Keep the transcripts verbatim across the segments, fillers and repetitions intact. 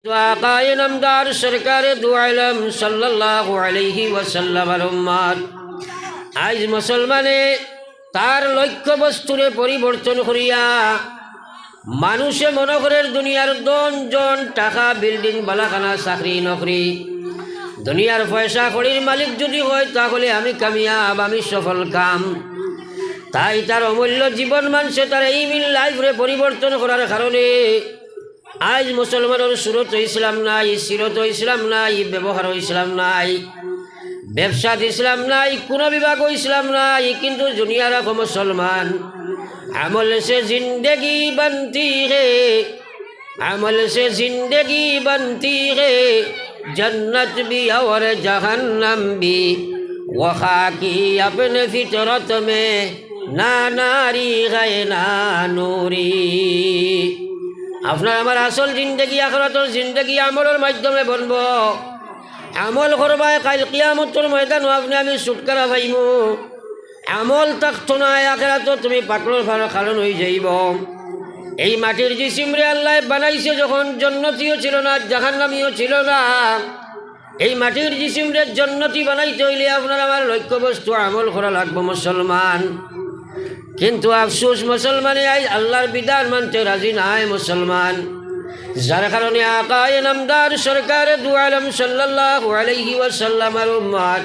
তো আকায়ে নামদার সরকারে দু আলম সাল্লাল্লাহু আলাইহি ওয়াসাল্লামর উম্মত, আইজ মুসলমানে তার লক্ষ্যবস্তুরে পরিবর্তন করিয়া মানুষে মনো করের দুনিয়ার ধন জন, টাকা, বিল্ডিং, বালাখানা, চাকরি, নকরি, দুনিয়ার পয়সা কড়ির মালিক যদি হয়, তাহলে আমি কামিয়াব, আমি সফল কাম। তাই তার অমূল্য জীবন মানষে তার এইম ইন লাইফরে পরিবর্তন করার কারণে আইজ মুসলমানর সুরত ইসলাম নাই, সিরত ইসলাম নাই, ব্যবহার ইসলাম নাই, ব্যবসাত ইসলাম নাই, কোনো বিভাগ ইসলাম নাই, কিন্তু দুনিয়ার রাখো মুসলমান। আমল সে জিন্দেগি বনতি হে, আমল সে জিন্দেগি বনতি হে, জন্নত ভি অর জাহান্নাম ভি, ওয়া খাকি আপনে ফিতরত মে, না নারী গায়ে না নুরি। আপনার আমার আসল জিন্দেগি আখরাতর জিন্দেগি আমলর মাধ্যমে বনবো। আমল করবায়, কাইল কিয়ামতর ময়দানো আপনে আমি ছুটকারা পাইমু। আমল থাকতো নায়, আখেরাতো তুমি পাকড়র ফার-, কারণ অইযাইবো। এই মাটির জিসিমরে আল্লায় বানাইছে যখন, জন্নতিও ছিল না, জাহান্নামিও ছিল না। এই মাটির জিসিমরে জন্নতি বানাইতে অইলে আপনার আমার লক্ষ্যবস্তু আমল করা লাগবো মুসলমান। কিন্তু আফসোস, মুসলমানে আইজ আল্লার বিধান মানতে রাজি নায় মুসলমান। যার কারণে আকায়ে নামদার সরকারে দু আলম সাল্লাল্লাহু আলাইহি ওয়াসাল্লামর উম্মত,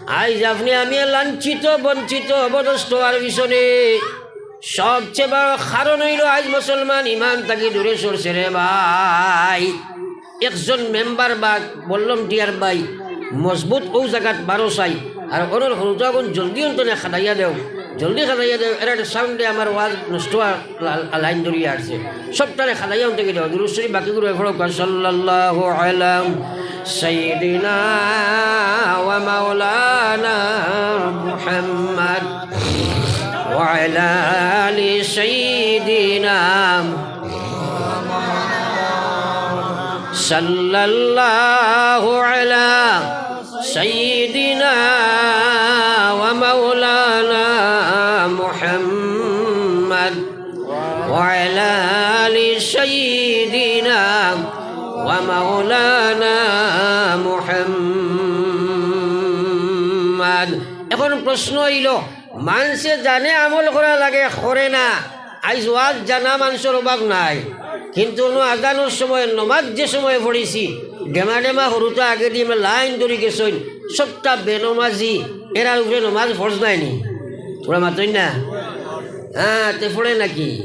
আইজ আপনে আমি লাঞ্ছিত, বঞ্চিত, অপদস্থ অওয়ার পিছনে সবচেয়ে বড় কারণ অইলো আইজ মুসলমান ইমান থাকি দূরে সরছে রে ভাই। একজন মেম্বার বা ভলান্টিয়ার ভাই মজবুত অউ জাগাত বারো চাই, আর অনর হুরুতাগুন জলদি অন্তনে খেদাইয়া দেও, জলদি খেদাইয়া দেও, এরার সাউন্ডে আমার ওয়াজ নষ্ট অওয়ার লা-, লাইন ধরিয়া আছে। সবটারে খেদাইয়া অন্তে গিয়ে দেও। দুরূদ শরীফ বাকি করে পড়ো, সাল্লাল্লাহু আলা সাইয়্যিদিনা ওয়া মাওলানা মুহাম্মদ ওয়া আলা আলি সাইয়্যিদিনা সাল্লাল্লাহু আলা সাইয়্যিদিনা ওয়া মাওলানা মুহাম্মদ ওয়া আলা আলি সাইয়্যিদিনা ওয়া মাওলানা মুহাম্মদ। এখন প্রশ্ন অইলো, মানষে জানে আমল করা লাগে, করে না। আইজ ওয়াজ জানা মানষর অভাব নাই, কিন্তু অনো আজানর সময়, নমাজ যে সময় পড়িছি, ডেমা ডেমা হুরুতা আগেদি লাইন ধরি গেছইন, সবটা বেনমাজি, এরার উপরে নমাজ ফরজ নায়নি? তোরা মাতইন না? হ্যাঁ, তে পড়ে নাকি?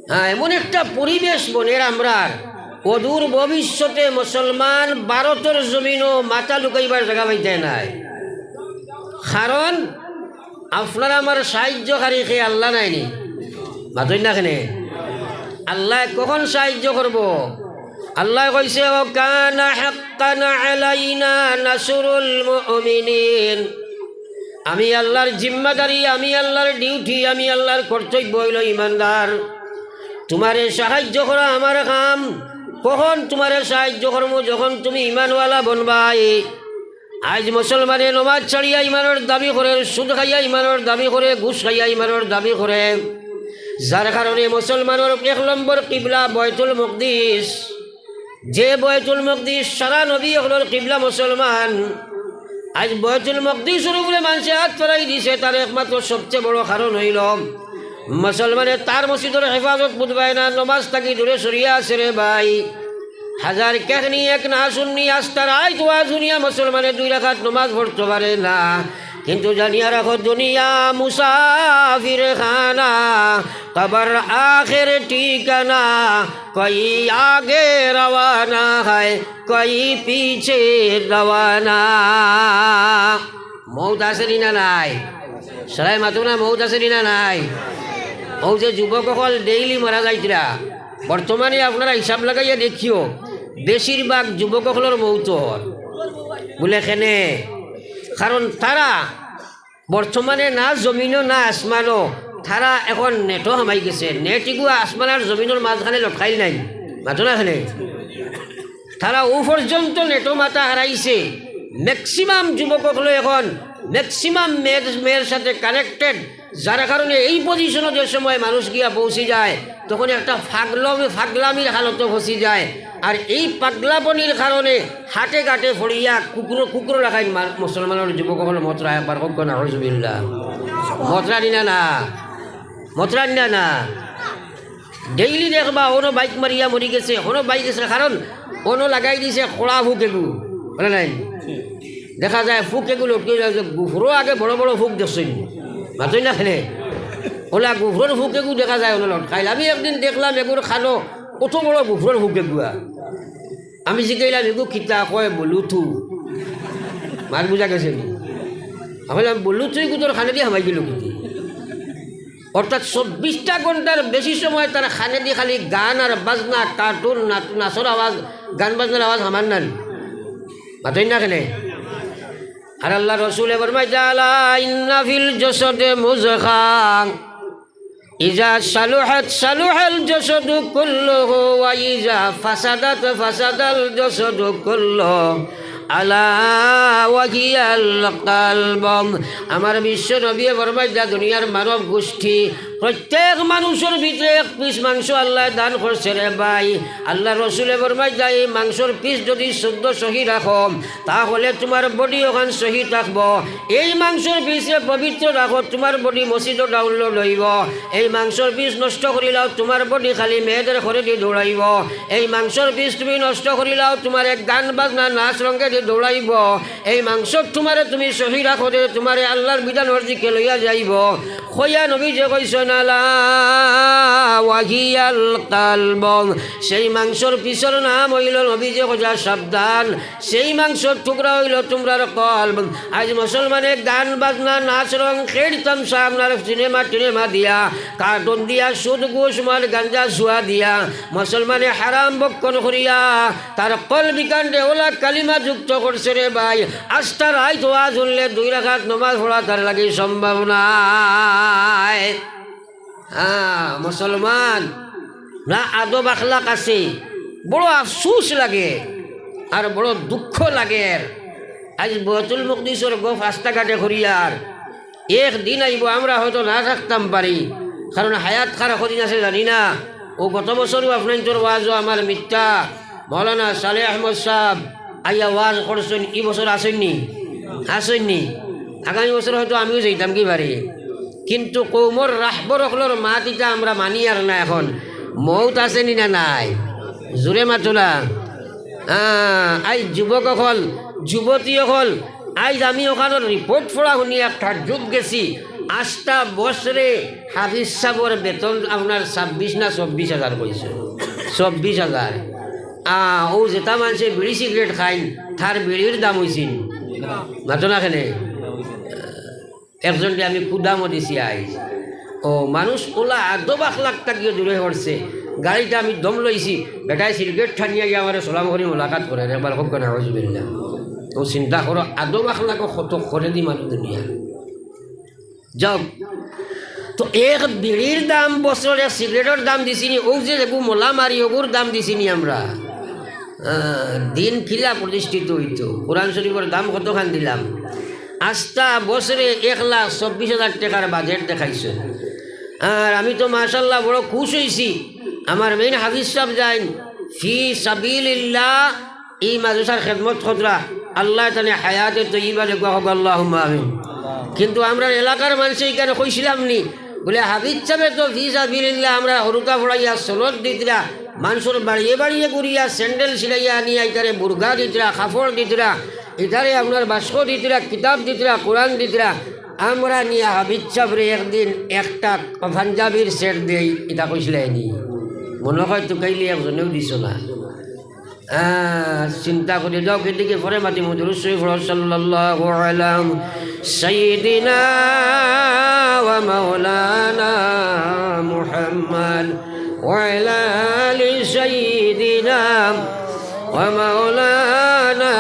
হ্যাঁ, এমন একটা পরিবেশ বনের আমরার, অদূর ভবিষ্যতে মুসলমান ভারতর জমিনো মাথা লুকাইবার জাগা পাইতায় নায়। কারণ আপনার আমার সাহায্যকারী কে? আল্লাহ নায়নি? মাতইন না কেনে? আল্লায় কখন সাহায্য করবো? আল্লায় কইছে, "ওয়া কানা হাক্কান আলাইনা নাসরুল মুমিনিন।" আমি আল্লার জিম্মাদারি, আমি আল্লার ডিউটি, আমি আল্লার কর্তব্য অইলো ইমানদার। তুমারে সাহায্য করা আমার কাম। কখন তুমারে সাহায্য করমু? যখন তুমি ইমানওয়ালা বনবায়। আইজ মুসলমানে নমাজ ছাড়িয়া ইমানর দাবি করের, সুদ খাইয়া ইমানর দাবি করের, ঘুষ খাইয়া ইমানর দাবি করের। যার কারণে মুসলমানর এক নম্বর কিবলা বায়তুল মকদিস। যে বায়তুল মকদিস সারা নবী অকলর কিবলা মুসলমান। আইজ বায়তুল মকদিসর উপরে মানষে আত ফারাই দিছে, তার একমাত্র সবচেয়ে বড় কারণ অইলো মুসলমানে তার মসজিদর হেফাজত বুঝবায় না, নমাজ থাকি দূরে সরিয়া আছে রে ভাই। হাজার কেহনি এক না শুননি, আস্তা রাইত ওয়াজ হুনিয়া মুসলমানে দুই রাকাত নমাজ পড়তো পারে না। কিন্তু জানিয়া রাখো, দুনিয়া মুসাফির খানা, কবর আখের ঠিকানা, কই আগে রওয়ানা হয়, কই পিছে রওয়ানা। মউত আছে নি না নাই? সরাই মাতো না, মউত আছে নি না নাই? অউ যে যুবক অকল ডেইলি মারা যাইতরা, বর্তমানে আপনারা হিসাব লাগাইয়া দেখিও, বেশিরভাগ যুবক অকলর মউত অর। বুলে কেনে? কারণ তারা বর্তমানে না জমিনো না আসমানো, তারা এখন নেটো হামাই গেছে। নেট ইগুয়া আসমান আর জমিনর মাঝখানে লটকাইল নাই, মাতো না কেনে? তারা অউ পর্যন্ত নেটো মাথা হারাইছে। ম্যাক্সিমাম যুবক অকল এখন, ম্যাক্সিমাম মেয়ের, মেয়ের সাথে কানেক্টেড। যার কারণে এই পজিশনো যে সময় মানুষ গিয়া পৌঁছি যায়, তখন একটা ফাগলম-, ফাগলামির হালতো ফসি যায়। আর এই পাগলাপনির কারণে হাটে ঘাটে ফড়িয়া কুকুর, কুকুর লাখাইন মা-, মুসলমানর যুবক অকল মতরা একবার কউক্কা নাউজুবিল্লাহ। মতরা নি না না? মতরা নি না না? ডেইলি দেখবা, অনো বাইক মারিয়া মরি গেছে, অনো বাইক গেছে, কারণ অনো লাগাই দিছে খোড়া ফুক এগু, বুঝলা নাই? দেখা যায় ফুক এগু লটকে যায়, যে গুফরো আগে বড় বড় ফুক দেখছইন, মাতইন না কেনে? অলা গুফরর ফুক এগু দেখা যায় অনো লটকাইল। আমি একদিন দেখলাম এগুর কানো অত বড় গুফরর ফুক এগুয়া। আমি জিগাইলাম, "এগু কিতা?" কয়, "বুলুতু।" মাত বুঝা গেছে নি? আমি কইলাম, "বুলুতু এগু তোর কানেদি হামাই গেল কিতা?" অর্থাৎ চব্বিশটা ঘন্টার বেশি সময় তার কানেদি খালি গান আর বাজনা, কার্টুন, নাচ-, নাচর আওয়াজ, গান বাজনার আওয়াজ হামার নানি। মাতইন না কেনে? আর আল্লার রসুলে ফরমাইতা, "আলা ইন্না ফিল জাসাদে মুজগা, ইজা সালুহাত সালুহাল জাসাদু কুল্লুহু, ওয়া ইজা ফাসাদাত ফাসাদাল জাসাদু কুল্লুহু, আলা ওয়া হিয়াল কালব।" আমার বিশ্ব নবীয়ে ফরমাইতা, দুনিয়ার মানব গোষ্ঠী, প্রত্যেক মানুষর ভিতরে এক পিস মাংস আল্লায় দান করছে রে ভাই। আল্লার রসুলে ফরমাইতা, এই মাংসর পিস যদি শুদ্ধ সহি রাখো, তাহলে তুমার বডি অখান সহি থাকবো। এই মাংসর পিসরে পবিত্র রাখো, তুমার বডি মসজিদো ডাউনলোড অইবো। এই মাংসর পিস নষ্ট করিলাও, তুমার বডি খালি মেয়েদের ঘরেদি দৌড়াইবো। এই মাংসর পিস তুমি নষ্ট করিলাও, তুমারে গান বাজনা নাচ রঙ্গেদি দৌড়াইবো। এই মাংস তুমারে তুমি সহি রাখো দে, তুমারে আল্লার বিধানর দিকে লইয়া যাইবো। কইয়া নবীজিয়ে কইছইন, "আলা ওয়া হিয়াল কালব।" সেই মাংসর পিসর নাম অইলো, নবীজিয়ে কইছইন, "সাবধান, সেই মাংসর টুকরা অইলো তুমরার কলব।" আইজ মুসলমানে গান বাজনা, নাচ রং, খেড় তামশা, আপনার সিনেমা টিনেমা দিয়া, কার্টুন দিয়া, সুদ ঘুষ মদ গাঞ্জা জুয়া দিয়া, মুসলমানে হারাম ভক্ষণ করিয়া তার কলব ইখানরে অলা কালিমা যুক্ত করছে রে ভাই। আস্তা রাইত ওয়াজ হুনলে দুই রাকাত নমাজ পড়া তার লাগি সম্ভব নায়। হ্যাঁ, মুসলমান না, আদব আখলাক আছে, বড় আফসুস লাগে আর বড় দুঃখ লাগের। আইজ বায়তুল মুকদ্দিসর গফ আস্তা ঘাটে করিয়ার, এক দিন আইবো আমরা হয়তো না থাকতাম পারি, কারণ হায়াত কার কদিন আছে জানি না। অউ গত বছরও আপনাইনতর ওয়াজো আমার মিত্তা মৌলানা সালেহ আহমদ সাব আইয়া ওয়াজ করছইন, ই বছর আছইন নি? আছইন নি? আগামী বছর হয়তো আমিও যাইতাম কি পারি, কিন্তু কওমর রাহবর অকলর মাত ইতা আমরা মানিয়ার না। এখন মউত আছে নি না নাই? জুরে মাতো না। আহ, আইজ যুবক অকল, যুবতী অকল, আইজ আমি অখানর রিপোর্ট পড়া হুনিয়া তাজ্জুব গেছি। আস্তা বছরে হাফিজ সাবর বেতন আপনার ছাব্বিশ না চব্বিশ হাজার কইছে, চব্বিশ হাজার। আহ, অউ যেতা মানষে বিড়ি সিগারেট খাইন, তার বিড়ির দাম অইছে নি? মাতো না কেনে? একজনরে আমি কুদামও দিছি আইজ। ও মানুষ অলা আদব আখলাক থাকিও দূরে হরছে। গাড়িটা আমি দম লইছি, বেটায় সিগারেট টানিয়া গিয়া আমারে সালাম করি মোলাকাত করের, একবার কউক্কা নাউজুবিল্লাহ। তো চিন্তা করো, আদব আখলাকও কত করেদি মানুষ দুনিয়া। যাউক, তো এক বিড়ির দাম বছরর এক সিগারেটর দাম দিছি নি, অউ যে এগু মলা মারি অগুর দাম দিছি নি আমরা। আহ, দিন কিলা প্রতিষ্ঠিত অইতো, কোরআন শরীফর দাম কতখান দিলাম? আস্তা বছরে এক লাখ চব্বিশ হাজার টেকার বাজেট দেখাইছে। আর আমি তো মাশাআল্লাহ বড় খুশ অইছি। আমার মেইন হাফিজ সাব যাইন ফি সাবিলিল্লাহ, ই মাদ্রাসার খেদমত কররা, আল্লায় তানে হায়াতে তৈয়বা দেউক্কা, কউক্কা আল্লাহুম্মা আমিন। কিন্তু আমরার এলাকার মানষে ইখানে কইছিলাম নি, বুলে হাফিজ সাবে তো ফি সাবিলিল্লাহ আমরারে হুরুতা পড়াইয়া সনদ দিতরা, মানষর বাড়িয়ে বাড়িয়ে ঘুরিয়া স্যান্ডেল ছিড়াইয়া আনিয়া ইতারে বুরকা দিতরা, কাপড় দিতরা, ইতারে আপনার বাস্ক দিতরা, কিতাব দিতরা, কোরআন দিতরা। আমরা নিয়া হাফিজ সাবরে একদিন একটা পাঞ্জাবির সেট দেই, ইতা কইছিলায় নি? মনো কয় তুকাইলে একজনেও দিছো না। আহ, চিন্তা করি যাউক, এদিকে পরে মাতিমু। দুরূদ শরীফ পড়ো, সাল্লাল্লাহু আলা সাইয়্যিদিনা ওয়া মাওলানা মুহাম্মদ ওয়া আলা আলি সাইয়্যিদিনা ওয়া মাওলানা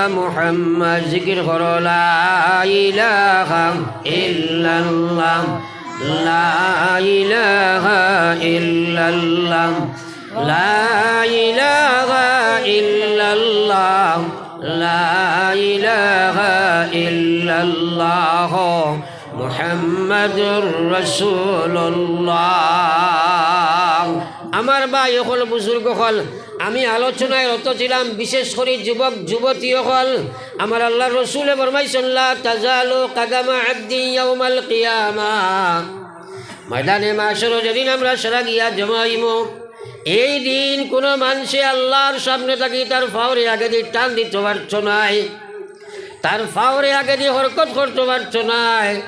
মুহাম্মদ। জিকির করো, লা ইলাহা ইল্লাল্লাহ, লা ইলাহা ইল্লাল্লাহ। لا إله إلا الله، لا إله إلا الله، محمد মুহাম্মাদুর রাসূলুল্লাহ। আমার ভাই অকল, বুজুর্গ অকল, আমি আলোচনায় রত ছিলাম, বিশেষ করি যুবক যুবতী অকল। আমার আল্লাহর রসুলে ফরমাইছইন, "লা তাজালু কাদামা আবদিন ইয়াউমাল কিয়ামা।" ময়দানে মাশরো যেদিন আমরা সারা গিয়া জমা অইমু, এই দিন কোনো মানষে আল্লাহর সামনে থাকি তার ফাওরে আগেদি টান দিতো পারতো নায়, তার ফাওরে আগেদি হরকত করতো পারতো নায়।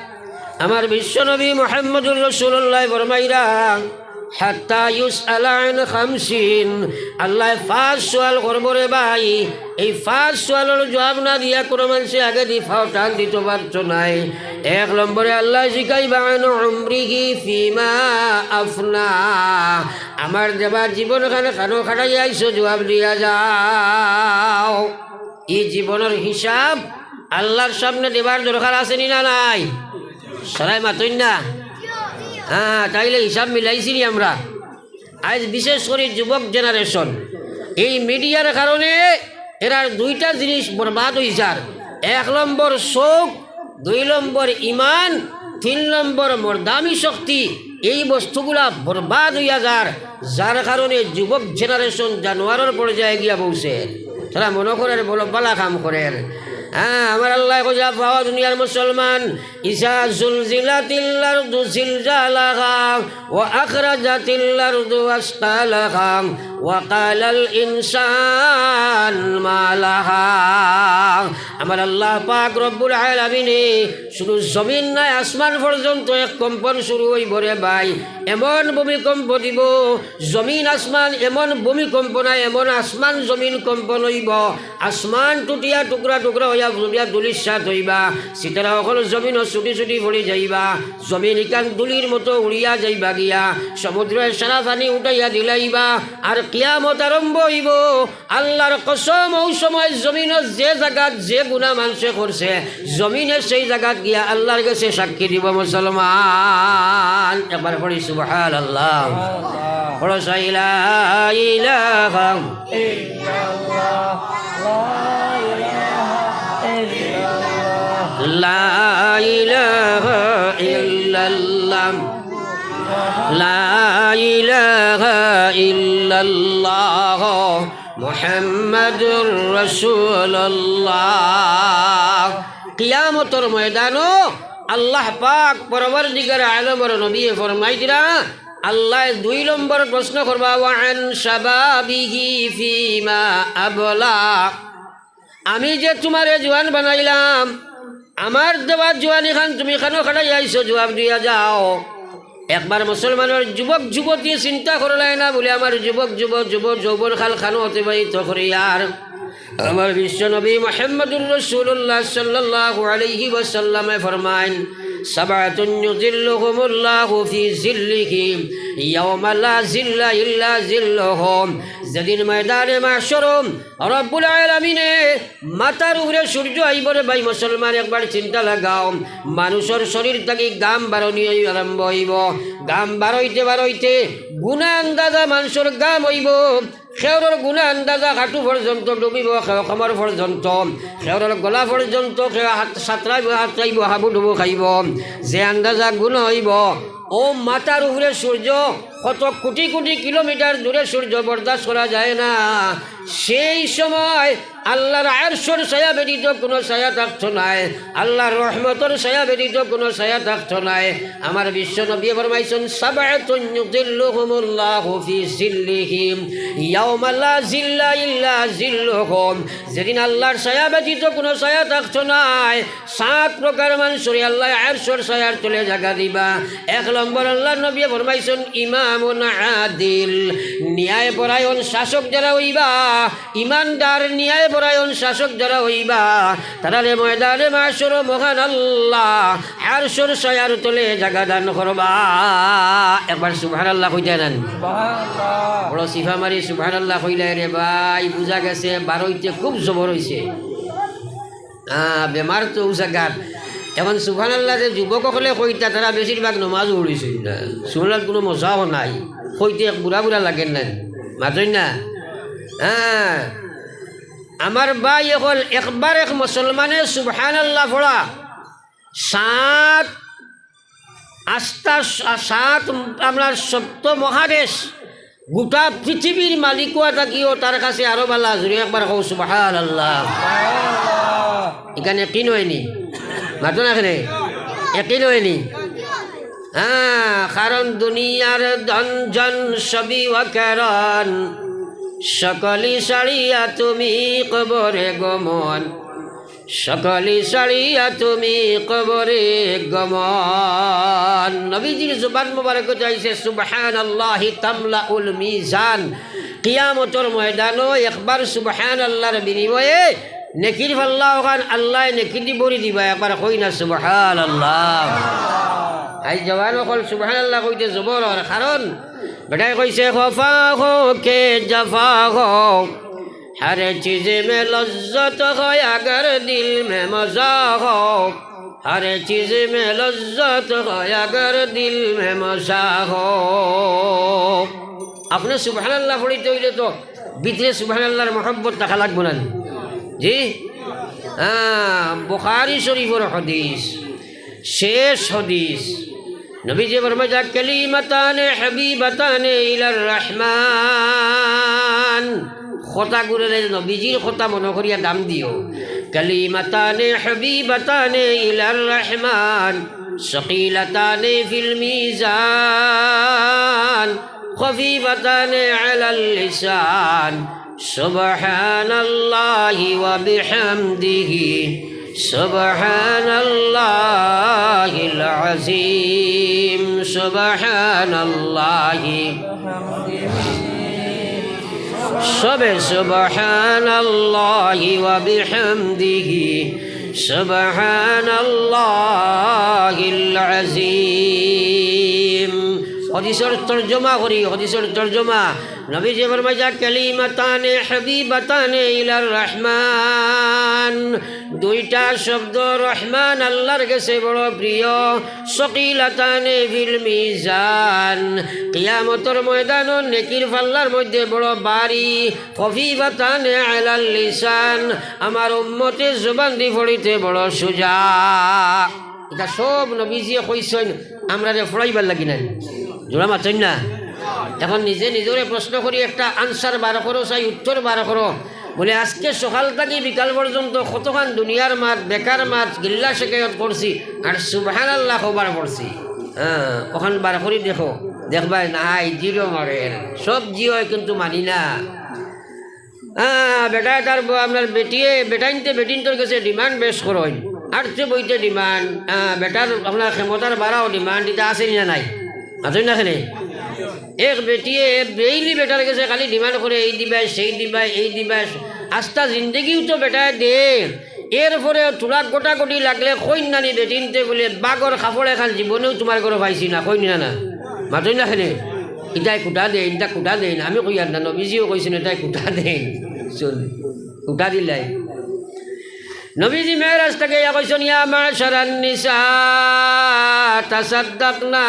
আমার বিশ্বনবী মুহাম্মদুর রাসূলুল্লাহ ফরমাইরা, "হাত্তা ইউসআলা আন খামসিন।" আল্লায় পাঁচ সওয়াল করবো রে ভাই, এই পাঁচ সওয়ালর জুয়াব না দিয়া কোনো মানষে আগেদি ফাও টান দিতো পারতো নায়। এক নম্বরে আল্লায় জিকাইবা, "আন উমরিহি ফিমা আফনা।" আমার দেওয়া জীবনখান কানো খাটাইয়া আইছো, জুয়াব দিয়া যাও। ই জীবনর হিসাব আল্লাহর সামনে দেবার দরকার আছে নি না নাই? সারায় মাতইন না। হ্যাঁ, তাইলে হিসাব মিলাইছি নি আমরা? আইজ বিশেষ করি যুবক generation, এই মিডিয়ার কারণে এরার দুইটা জিনিস বরবাদ অইযার। এক নম্বর চউখ, দুই নম্বর ইমান, তিন নম্বর মর্দানি শক্তি। এই বস্তুগুলা বরবাদ অইয়া যার, যার কারণে যুবক generation জানোয়ারর পর্যায়ে গিয়া পৌঁছের। তারা মনো করের বড় বালা কাম করের। হ্যাঁ, আমার আল্লায় কইরা, পাওয়া দুনিয়ার মুসলমান, "ইজা জুলজিলাতিল আরদু জিলজালাহা ওয়া আখরাজাতিল আরদু আসকালাহা ওয়া ক্বালাল ইনসান মা লাহা।" আমার আল্লাহ পাক রব্বুল আলামিনে শুধু জমিন নায়, আসমান পর্যন্ত এক কম্পন শুরু অইবো রে ভাই। এমন ভূমিকম্প দিবো, জমিন আসমান এমন ভূমিকম্প নায়, এমন আসমান জমিন কম্পন অইবো, আসমান টুটিয়া টুকরা টুকরা অইয়া পুড়িয়া ধুলিস্যাৎ অইবা, সিতারা অকল জমিনো ছুটি ছুটি পড়ি যাইবা, জমিন ইখান ধুলির মতো উড়িয়া যাইবা গিয়া, সমুদ্রর সারা পানি উঠাইয়া দিলাইবা, আর কিয়ামত আরম্ভ অইবো। আল্লাহর কসম, অউ সময় জমিনো যে জাগাত যে গুনা মানষে করছে, জমিনে সেই জাগাত গিয়া আল্লাহর গেছে সাক্ষী দিবো মুসলমান। একবার পড়ি সুবহানাল্লাহ। পড়ো, লা ইলাহা, লা ইলাহা ইল্লাল্লাহ, লা ইলাহা ইল্লাল্লাহ। মুহাম্মাদুর রাসূলুল্লাহ। কিয়ামতর ময়দানো আল্লাহ পাক পরওয়ারদিগারে আলমর নবীয়ে ফরমাইরা, আল্লায় দুই নম্বর প্রশ্ন করবা, "ওয়া আন শাবাবিহি ফিমা আবলা।" আমি যে তুমারে জুয়ান বানাইলাম, আমার দেওয়া জুয়ানিখান তুমি কানো খাটাইয়া আইছো, জুয়াব দিয়া যাও। একবার মুসলমানর যুবক যুবতী চিন্তা করলায় না বুলে, আমার যুবক যুব-, যুব-, যৌবনকাল কানো অতিবাহিত করিয়ার। আমার বিশ্বনবী মুহাম্মাদুর রাসূলুল্লাহ সাল্লাল্লাহু আলাইহি ওয়াসাল্লামে ফরমাইন, "সাবআতুন ইউযিল্লুহুমুল্লাহু ফি জিল্লিহি ইয়াওমা লা জিল্লা ইল্লা জিল্লুহুম।" যেদিন ময়দানে মাশরো রব্বুল আলামিনে মাথার উপরে সূর্য আইবো রে ভাই মুসলমান, একবার চিন্তা লাগাও। মানুষর শরীর থাকি ঘাম বারনি আরম্ভ অইবো। ঘাম বারইতে বারইতে গুনা আন্দাজা মানষর ঘাম অইবো। কেউরর গুনা আন্দাজা হাঁটু পর্যন্ত ডুবিবো, কেউ কোমর পর্যন্ত, কেউরর গলা পর্যন্ত, কেউ হাত সাঁতরাইবো, হাতরাইবো, হাবুডুবু খাইবো। যে আন্দাজা গুনা অইবো, অউ মাথার উপরে সূর্য কত কোটি কোটি কিলোমিটার দূরে সূর্য বরদাস্ত করা যায় না। সেই সময় আল্লাহর আরশর ছায়া ব্যতীত কুনু ছায়া থাকতো নায়, আল্লাহর রহমতর ছায়া ব্যতীত কুনু ছায়া থাকতো নায়। আমার বিশ্বনবীয়ে ফরমাইছইন, "সাবআতুন ইউযিল্লুহুমুল্লাহু ফি জিল্লিহি ইয়াওমা লা জিল্লা ইল্লা জিল্লুহুম।" যেদিন আল্লাহর ছায়া ব্যতীত কুনু ছায়া থাকতো নায়, সাত প্রকার মানষরে আল্লায় আরশর ছায়ার তলে জাগা দিবা। এক নম্বর, আল্লাহর নবীয়ে ফরমাইছইন, ইমামুন আদিল, ন্যায়পরায়ণ শাসক যারা অইবা, ইমানদার ন্যায়পরায়ণ শাসক যারা অইবা, তারারে ময়দানে মাশরো মহান আল্লাহ আরশর ছায়ার তলে জাগা দান করবা। একবার সুবহানাল্লাহ কইতা নানি? বড় চিফা মারি সুবহানাল্লাহ কইলায় রে ভাই, বুঝা গেছে বারইতে খুব জবর অইছে। আহ, বেমার তো অউ জাগাত। এখন সুবহানাল্লাহ যে যুবক অকলে কইতা, তারা বেশিরভাগ নমাজও পড়ছইন না। সুবহানাল্লাহ কুনু মজাও নাই। কইতে এক বুড়া বুড়া লাগের না। মাতইন না? হ্যাঁ। আমার ভাই অকল, একবার এক মুসলমানে সুবহানাল্লাহ পড়া সাত আস্তা স-, সাত আপনার সপ্ত মহাদেশ, গোটা পৃথিবীর মালিক অওয়া থাকিও তার কাছে আরো ভালা। জুরে একবার কও, সুবহানাল্লাহ। ইখান একিন অয়নি? মাতো না কেনে? একিন অয়নি? হ্যাঁ, কারণ দুনিয়ার ধন জন সবই অকারণ, সকলি ছাড়িয়া তুমি কবরে গমন, সকলি ছাড়িয়া তুমি কবরে গমন। নবীজির জুবান মুবারকত আইছে, "সুবহানাল্লাহি তামলাউল মিজান।" কিয়ামতর ময়দানো একবার সুবহানাল্লাহর বিনিময়ে নেকির পাল্লা অখান আল্লায় নেকি দি ভরি দিবা। একবার কই না সুবহানাল্লাহ। আইজ জওয়ান অকল সুবহানাল্লাহ কইতে জবর অর, কারণ বেটায় কইছে, "খফা হো কে জফা হো, হর চিজ মে লজ্জত হো, অগর দিল মে মজা হো, হর চিজ মে লজ্জত হো, অগর দিল মে মজা হো।" আপনে সুবহানাল্লাহ পড়িতে অইলে তো ভিতরে সুবহানাল্লাহর মহব্বত থাকা লাগবো না নি? জি? হ্যাঁ, বুখারী শরীফর হাদিস, শেষ হাদিস। নবীজি ফরমাইতা, "কালিমাতানে হাবিবাতানে ইলার রহমান।" কথা গুরে নবীজির কথা মনো করিয়া দাম দিও। "কালিমাতানে হাবিবাতানে ইলার রহমান, সকিলাতানে ফিল মিজান, খফিফাতানে আলাল লিসান, সুবহানাল্লাহি ওয়া বিহামদিহি, সুবহানাল্লাহিল আযীম, সুবহানাল্লাহি।" সবে সুবহানাল্লাহি ওয়া বিহামদিহি, সুবহানাল্লাহিল আযীম। হাদিসর তর্জমা করি, হাদিসর তর্জমা। নবীজি ফরমাইতা, "কালিমাতানে হাবিবাতানে ইলার রহমান।" দুইটা শব্দ রহমান আল্লাহর গেছে বড় প্রিয়। সকিলাতানে ফিল মিজান, কিয়ামতর ময়দানো নেকির পাল্লার মধ্যে বড় ভারী। খফিফাতানে আলাল লিসান, আমার উম্মতে জুবান দি পড়িতে বড় সুজা। ইতা সব নবীজিয়ে কইছইন, আমরারে পড়াইবার লাগি নায়। জুরে মাতইন না। এখন নিজে নিজরে প্রশ্ন করি, একটা answer বার করো, চাই উত্তর বার করো। বলে, আজকে সকাল থাকি বিকাল পর্যন্ত কতখান দুনিয়ার মাত, বেকার মাত, গিল্লা শেকায়ত করছি, আর সুবহানাল্লাহ কবার পড়ছি। হ্যাঁ, অখান বার করি দেখো, দেখবায় নায়, zero মারের। সব জি অয়, কিন্তু মানি না। হ্যাঁ, বেটায় তার ব-, আপনার বেটিয়ে, বেটাইন্তে বেটিন্তর গেছে demand বেশ করইন। আর তো বইতে demand, হ্যাঁ, বেটার আপনার ক্ষমতার বাড়াও demand, ইতা আছে নি না নাই? মাতইন না কেনে? এক বেটিয়ে daily বেটার গেছে খালি demand করে, "এই দিবায়, সেই দিবায়, এই দিবায়।" আস্তা জিন্দেগিও তো বেটায় দে, এরপরে থুড়া গোটাগুটি লাগলে কইন না নি বেটিন্তে বলে, "বাগর কাপড় এখান জীবনেও তুমার ঘরো পাইছি না", কইন না না? মাতইন না কেনে? ইতায় কুটা দেইন, ইতা কুটা দেইন, আমি কইয়ার না, নবীজিও কইছইন, ইতায় কুটা দেইন। শুন, কুটা দিলাই। নবীজি মেরাজ থাকি ইয়া কইছইন, "ইয়া মাশারান নিসা, তাসাদ্দাকনা।"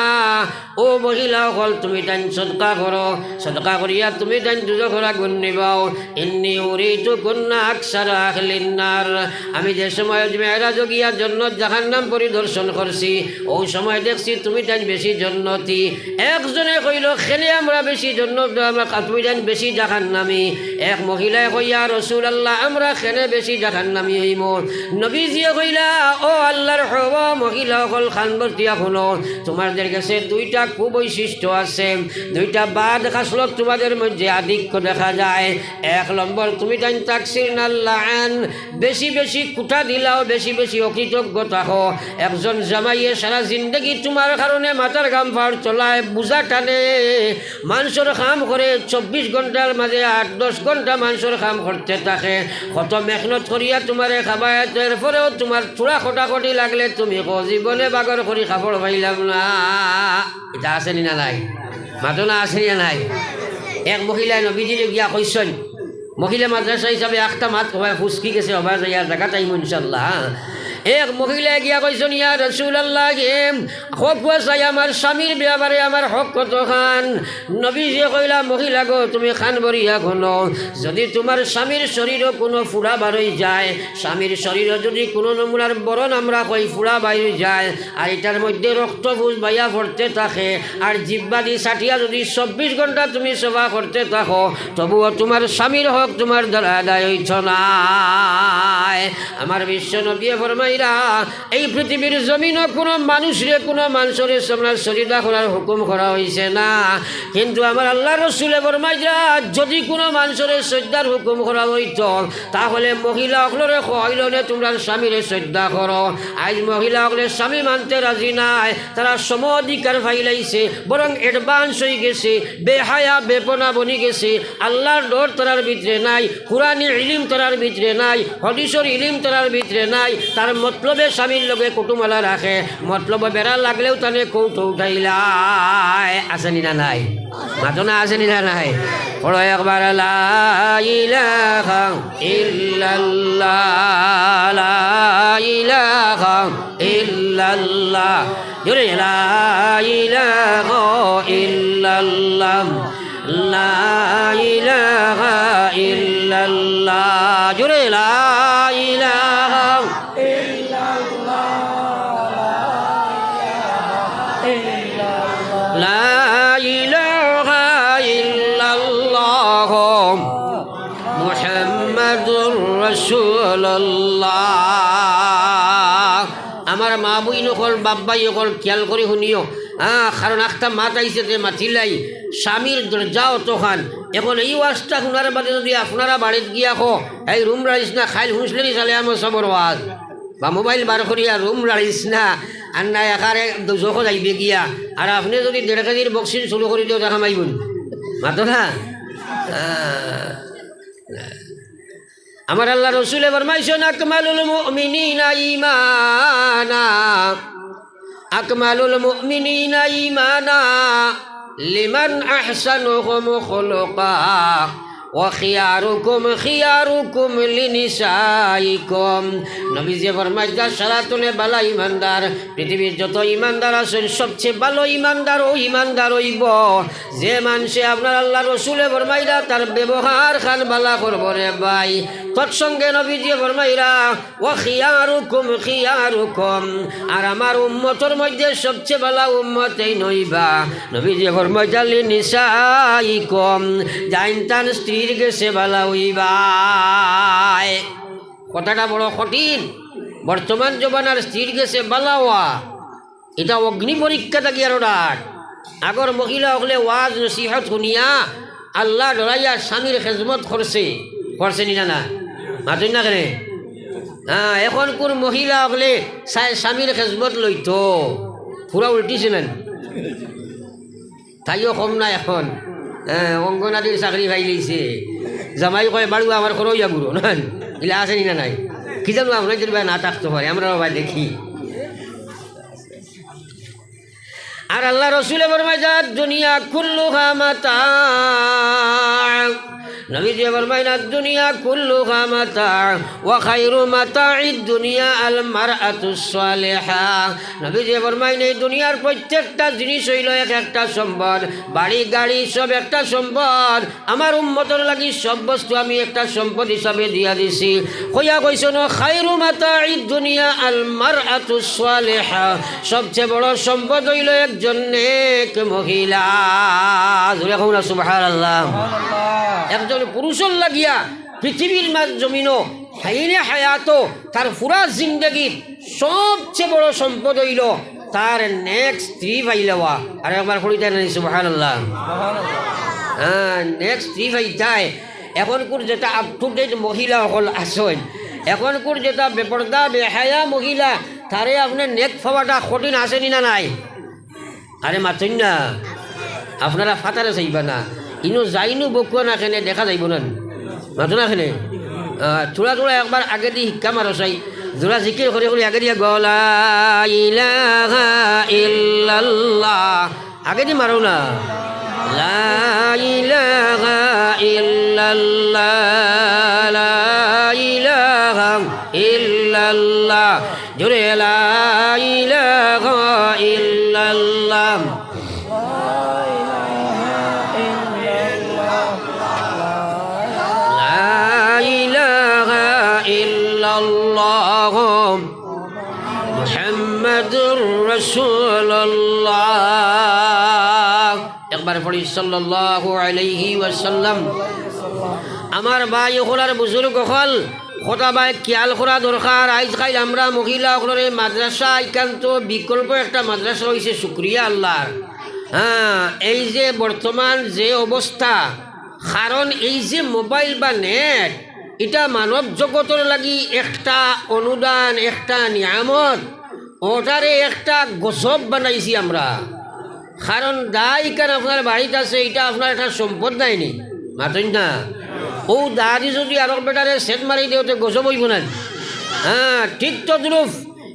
ও মহিলা অকল, তুমি তাইন সদকা করো, সদকা করিয়া তুমি তাইন দুজখর আগুন নিবাও। ইন্নি উরিতু কুন্না আকসারা আহলিন নার। আমি যে সময় মেরাজো গিয়া জন্নত জাহান্নাম পরিদর্শন করছি, অউ সময় দেখছি তুমি তাইন বেশি জন্নতি। একজনে কইল, "কেনে আমরা বেশি জন্নত, আমরা তুমি তাইন বেশি জাহান্নামি?" এক মহিলায় কইয়া, "রসুল আল্লাহ, আমরা কেনে বেশি জাহান্নামি অইমু?" নবীজিয়ে কইলা, "ও আল্লাহর হব মহিলা অকল, কান বরতিয়া হুনো, তুমাদের গেছে দুইটা কুবৈশিষ্ট্য আছে, দুইটা বাদ খাসলত তুমাদের মধ্যে আধিক্য দেখা যায়। এক নম্বর, তুমি তাইন তাকসির নাল্লান, বেশি বেশি কুটা দিলাও, বেশি বেশি অকৃতজ্ঞ থাকো। একজন জামাইয়ে সারা জিন্দেগি তুমার কারণে মাথার ঘাম পাওর তলায় বুঝা টানে, মানষর কাম করে, চব্বিশ ঘন্টার মাঝে আট দশ ঘন্টা মানষর কাম করতে থাকে, কত মেহনত করিয়া তুমারে খাবায়, এরপরেও তুমার থুড়া খটাখটি লাগলে তুমি কও, 'জীবনে বাগর করি কাপড় পাইলাম না।'" ইতা আছে নি না নাই? মাতো না, আছে নি না নাই? এক মহিলায় নবীজিরে গিয়া কইছইন, মহিলা মাদ্রাসা হিসাবে আখতা মাত হবায় ফুসকি গেছে, হবায় যাইয়া জাগাত আইমু ইনশাআল্লাহ, হ্যাঁ। এক মহিলায় গিয়া কইছইন, "ইয়া রাসূলুল্লাহ, হে, কউক্কা চাই আমার স্বামীর ব্যাপারে আমার হক কতখান?" নবীজিয়ে কইলা, "মহিলা গো, তুমি কান ভরিয়া হুনো, যুদি তুমার স্বামীর শরীরো কুনু ফুড়া বারই যায়, স্বামীর শরীরো যুদি কুনু নমুনার বড় নামরা কই ফুড়া বারই যায়, আর ইটার মধ্যে রক্ত ফুজ বাইয়া পড়তে থাকে, আর জিব্বাদি চাটিয়া যুদি চব্বিশ ঘন্টা তুমি সাফা করতে থাকো, তবুও তুমার স্বামীর হক তুমার দ্বারা আদায় অইতো নায়।" আমার বিশ্ব নবীয়ে ফরমাইরা, এই পৃথিবীর জমিনো কুনু মানুষরে, কুনু মানষরে আপনার সজদা করার হুকুম করা অইছে না, কিন্তু আমার আল্লার রসুলে ফরমাইরা, যুদি কুনু মানষরে সজদার হুকুম করা অইতো, তাহলে মহিলা অকলরে কওয়াইলো নে, তুমরার স্বামীরে সজদা করো। আইজ মহিলা অকলে স্বামী মানতে রাজি নায়, তারা সম অধিকার পাইলাইছে, বরং advance অইগেছে, বেহায়া বেপনা বনিগেছে। আল্লার ডর তারার ভিতরে নাই, কুরআনি ইলিম তারার ভিতরে নাই, হাদিসর ইলিম তারার ভিতরে নাই, তার মতলবে স্বামীর লগে কুটুমালা রাখে, মতলব বেড়া লাগলেও তানে কৌটো উঠাইলায়। আছে নি না নাই? মাতো না, আছে নি না নাই? পড়ো একবার, লা ইলাহা ইল্লাল্লাহ, লা ইলাহা ইল্লাল্লাহ। জোরে, লা ইলাহা ইল্লাল্লাহ, লা ইলাহা ইল্লাল্লাহ। জোরে, লা ইলাহা ইল্লাল্লাহ, লা ইলাহা ইল্লাল্লাহ, মুহাম্মাদুর রাসূলুল্লাহ। আমার মা বইন অকল, বাপ ভাই অকল, খিয়াল করি হুনিও, হ্যাঁ, কারণ একটা মাত আইছে যে মাতিলাই, স্বামীর দরজা অতখান। এখন এই ওয়াজটা হুনার বাদে যুদি আপনারা বাড়িত গিয়া কও, "এই রুম রাড়িস না, খাইল হুনছলে নি সালে আমার সবর ওয়াজ, বা মোবাইল বার করিয়া রুম রাড়িস না, আর না একারে দুজখো যাইবে গিয়া।" আর আপনে যুদি দেড় কেজির বক্সিং শুরু করি দেও, দেখা মাইবুন। মাতো না? আহ। আমার আল্লার রসুলে ফরমাইছইন, "আকমালুল মুমিনিনা ঈমানা, আকমালুল মুমিনিনা ঈমানা, লিমান আহসানুহুম খুলুকা, ওয়া খিয়ারুকুম খিয়ারুকুম লিনিসাইকুম।" নবীজিয়ে ফরমাইরা, সারাতনে বালা ইমানদার, পৃথিবীর যত ইমানদার আছইন, সবচে ভালো ইমানদার অউ ইমানদার অইবো যে মানষে আপনার আল্লার রসুলে ফরমাইরা তার ব্যবহারখান বালা করবো রে ভাই। তৎসঙ্গে নবীজিয়ে ফরমাইরা, "ওয়া খিয়ারুকুম খিয়ারুকুম", আর আমার উম্মতর মধ্যে সবচে বালা উম্মত এইন অইবা। নবীজিয়ে ফরমাইরা, "লিনিসাইকুম", যাইন তান স্ত্রীর গেছে বালা অইবায়। কথাটা বড় কঠিন। বর্তমান জমানার স্ত্রীর গেছে বালা অওয়া, ইটা অগ্নি পরীক্ষা থাকি আরো ডাট। আগর মহিলা অকলে ওয়াজ নসিহত হুনিয়া আল্লা ডরাইয়া স্বামীর খেজমত করছে, করছে নি না, না? মাতইন না কেনে? হ্যাঁ, এখনকুর মহিলা অকলে স্বা-, স্বামীর খেজমত লইতো, পুরা উল্টিছে না নি? তাইও কম না এখন। হ্যাঁ, অঙ্গনাদির চাকরি পাইলিছে। জামাই কয়, "বাড়ুয়া আমার করো ইয়া গুরু", না? ইলা আছে নি না নাই? কি জানো, আমরা যদি না থাকতে পারে, আমরা বাবা দেখি। আর আল্লা রসুলে ফরমাইরা, "দুনিয়া কুল্লুহা মাতা।" নবীজিয়ে ফরমাইরা, "দুনিয়া কুল্লুহা মাতা, ওয়া খায়রু মাতা'আদ দুনিয়া আল মারআতুস সালিহা।" নবীজিয়ে ফরমাইরা, এই দুনিয়ার প্রত্যেকটা জিনিস অইলো এক একটা সম্পদ, বাড়ি গাড়ি সব একটা সম্পদ। আমার উম্মতর লাগি সব বস্তু আমি একটা সম্পদ হিসাবে দিয়া দিছি। কইয়া কইছইন, "খায়রু মাতা'আদ দুনিয়া আল মারআতুস সালিহা।" সবচে বড় সম্পদ অইলো একজন নেক মহিলা। জোরে কও না সুবহানাল্লাহ। একজন পুরুষর লাগিয়া পৃথিবীর মাঝ জমিনো হাইনে হায়াতো তার পুরা জিন্দেগির সবচে বড় সম্পদ অইলো তার নেক স্ত্রী পাইলাওয়া। আর একবার কইতা নানি সুবহানাল্লাহ। হ্যাঁ, নেক স্ত্রী পাইতায়। এখনকুর যেটা up to date মহিলা অকল আছইন, এখনকুর যেটা বেপর্দা বেহায়া মহিলা, তারে আপনে নেক পাওয়াটা কঠিন, আছে নি না নাই? আরে মাতইন না, আপনারা ফাতারে চাইবা না, ইনো যাইনু বকুয়া না কেনে দেখা যাইবো না নি? মাতো না কেনে? আহ, থুড়া থুড়া একবার আগেদি হিক্কা মারো চাই, জোরা জিকির করি করি আগেদি গলা ইলাহা ইল্লাল্লাহ। আগেদি মারো না। লা ইলাহা ইল্লাল্লাহ, লা ইলাহা ইল্লাল্লাহ। জোরে লা ইলাহা ইল্লাল্লাহ। লা ইলাহা ইল্লাল্লাহ। মুহাম্মাদুর রাসূলুল্লাহ। একবার পড়ি, সাল্লাল্লাহু আলাইহি ওয়াসাল্লাম। আমার ভাই অকল আর বুজুর্গ অকল, কথা ভাই খিয়াল করা দরকার। আইজ কাইল আমরা মহিলা অকলরে মাদ্রাসা, ইখান তো বিকল্প একটা মাদ্রাসা অইছে, শুকরিয়া আল্লাহর। হ্যাঁ, এই যে বর্তমান যে অবস্থা, কারণ এই যে মোবাইল বা নেট, ইটা মানব জগতর লাগি একটা অনুদান, একটা নিয়ামত, ওটারে একটা গজব বানাইছি আমরা। কারণ দা ইখান আপনার বাড়িত আছে, ইটা আপনার একটা সম্পদ নায়নি, মাতইন না? অউ দাদি যদি আরক বেটারে সেট মারি দেও, তে গজব অইবো না? হ্যাঁ, ঠিক তদ্রূপ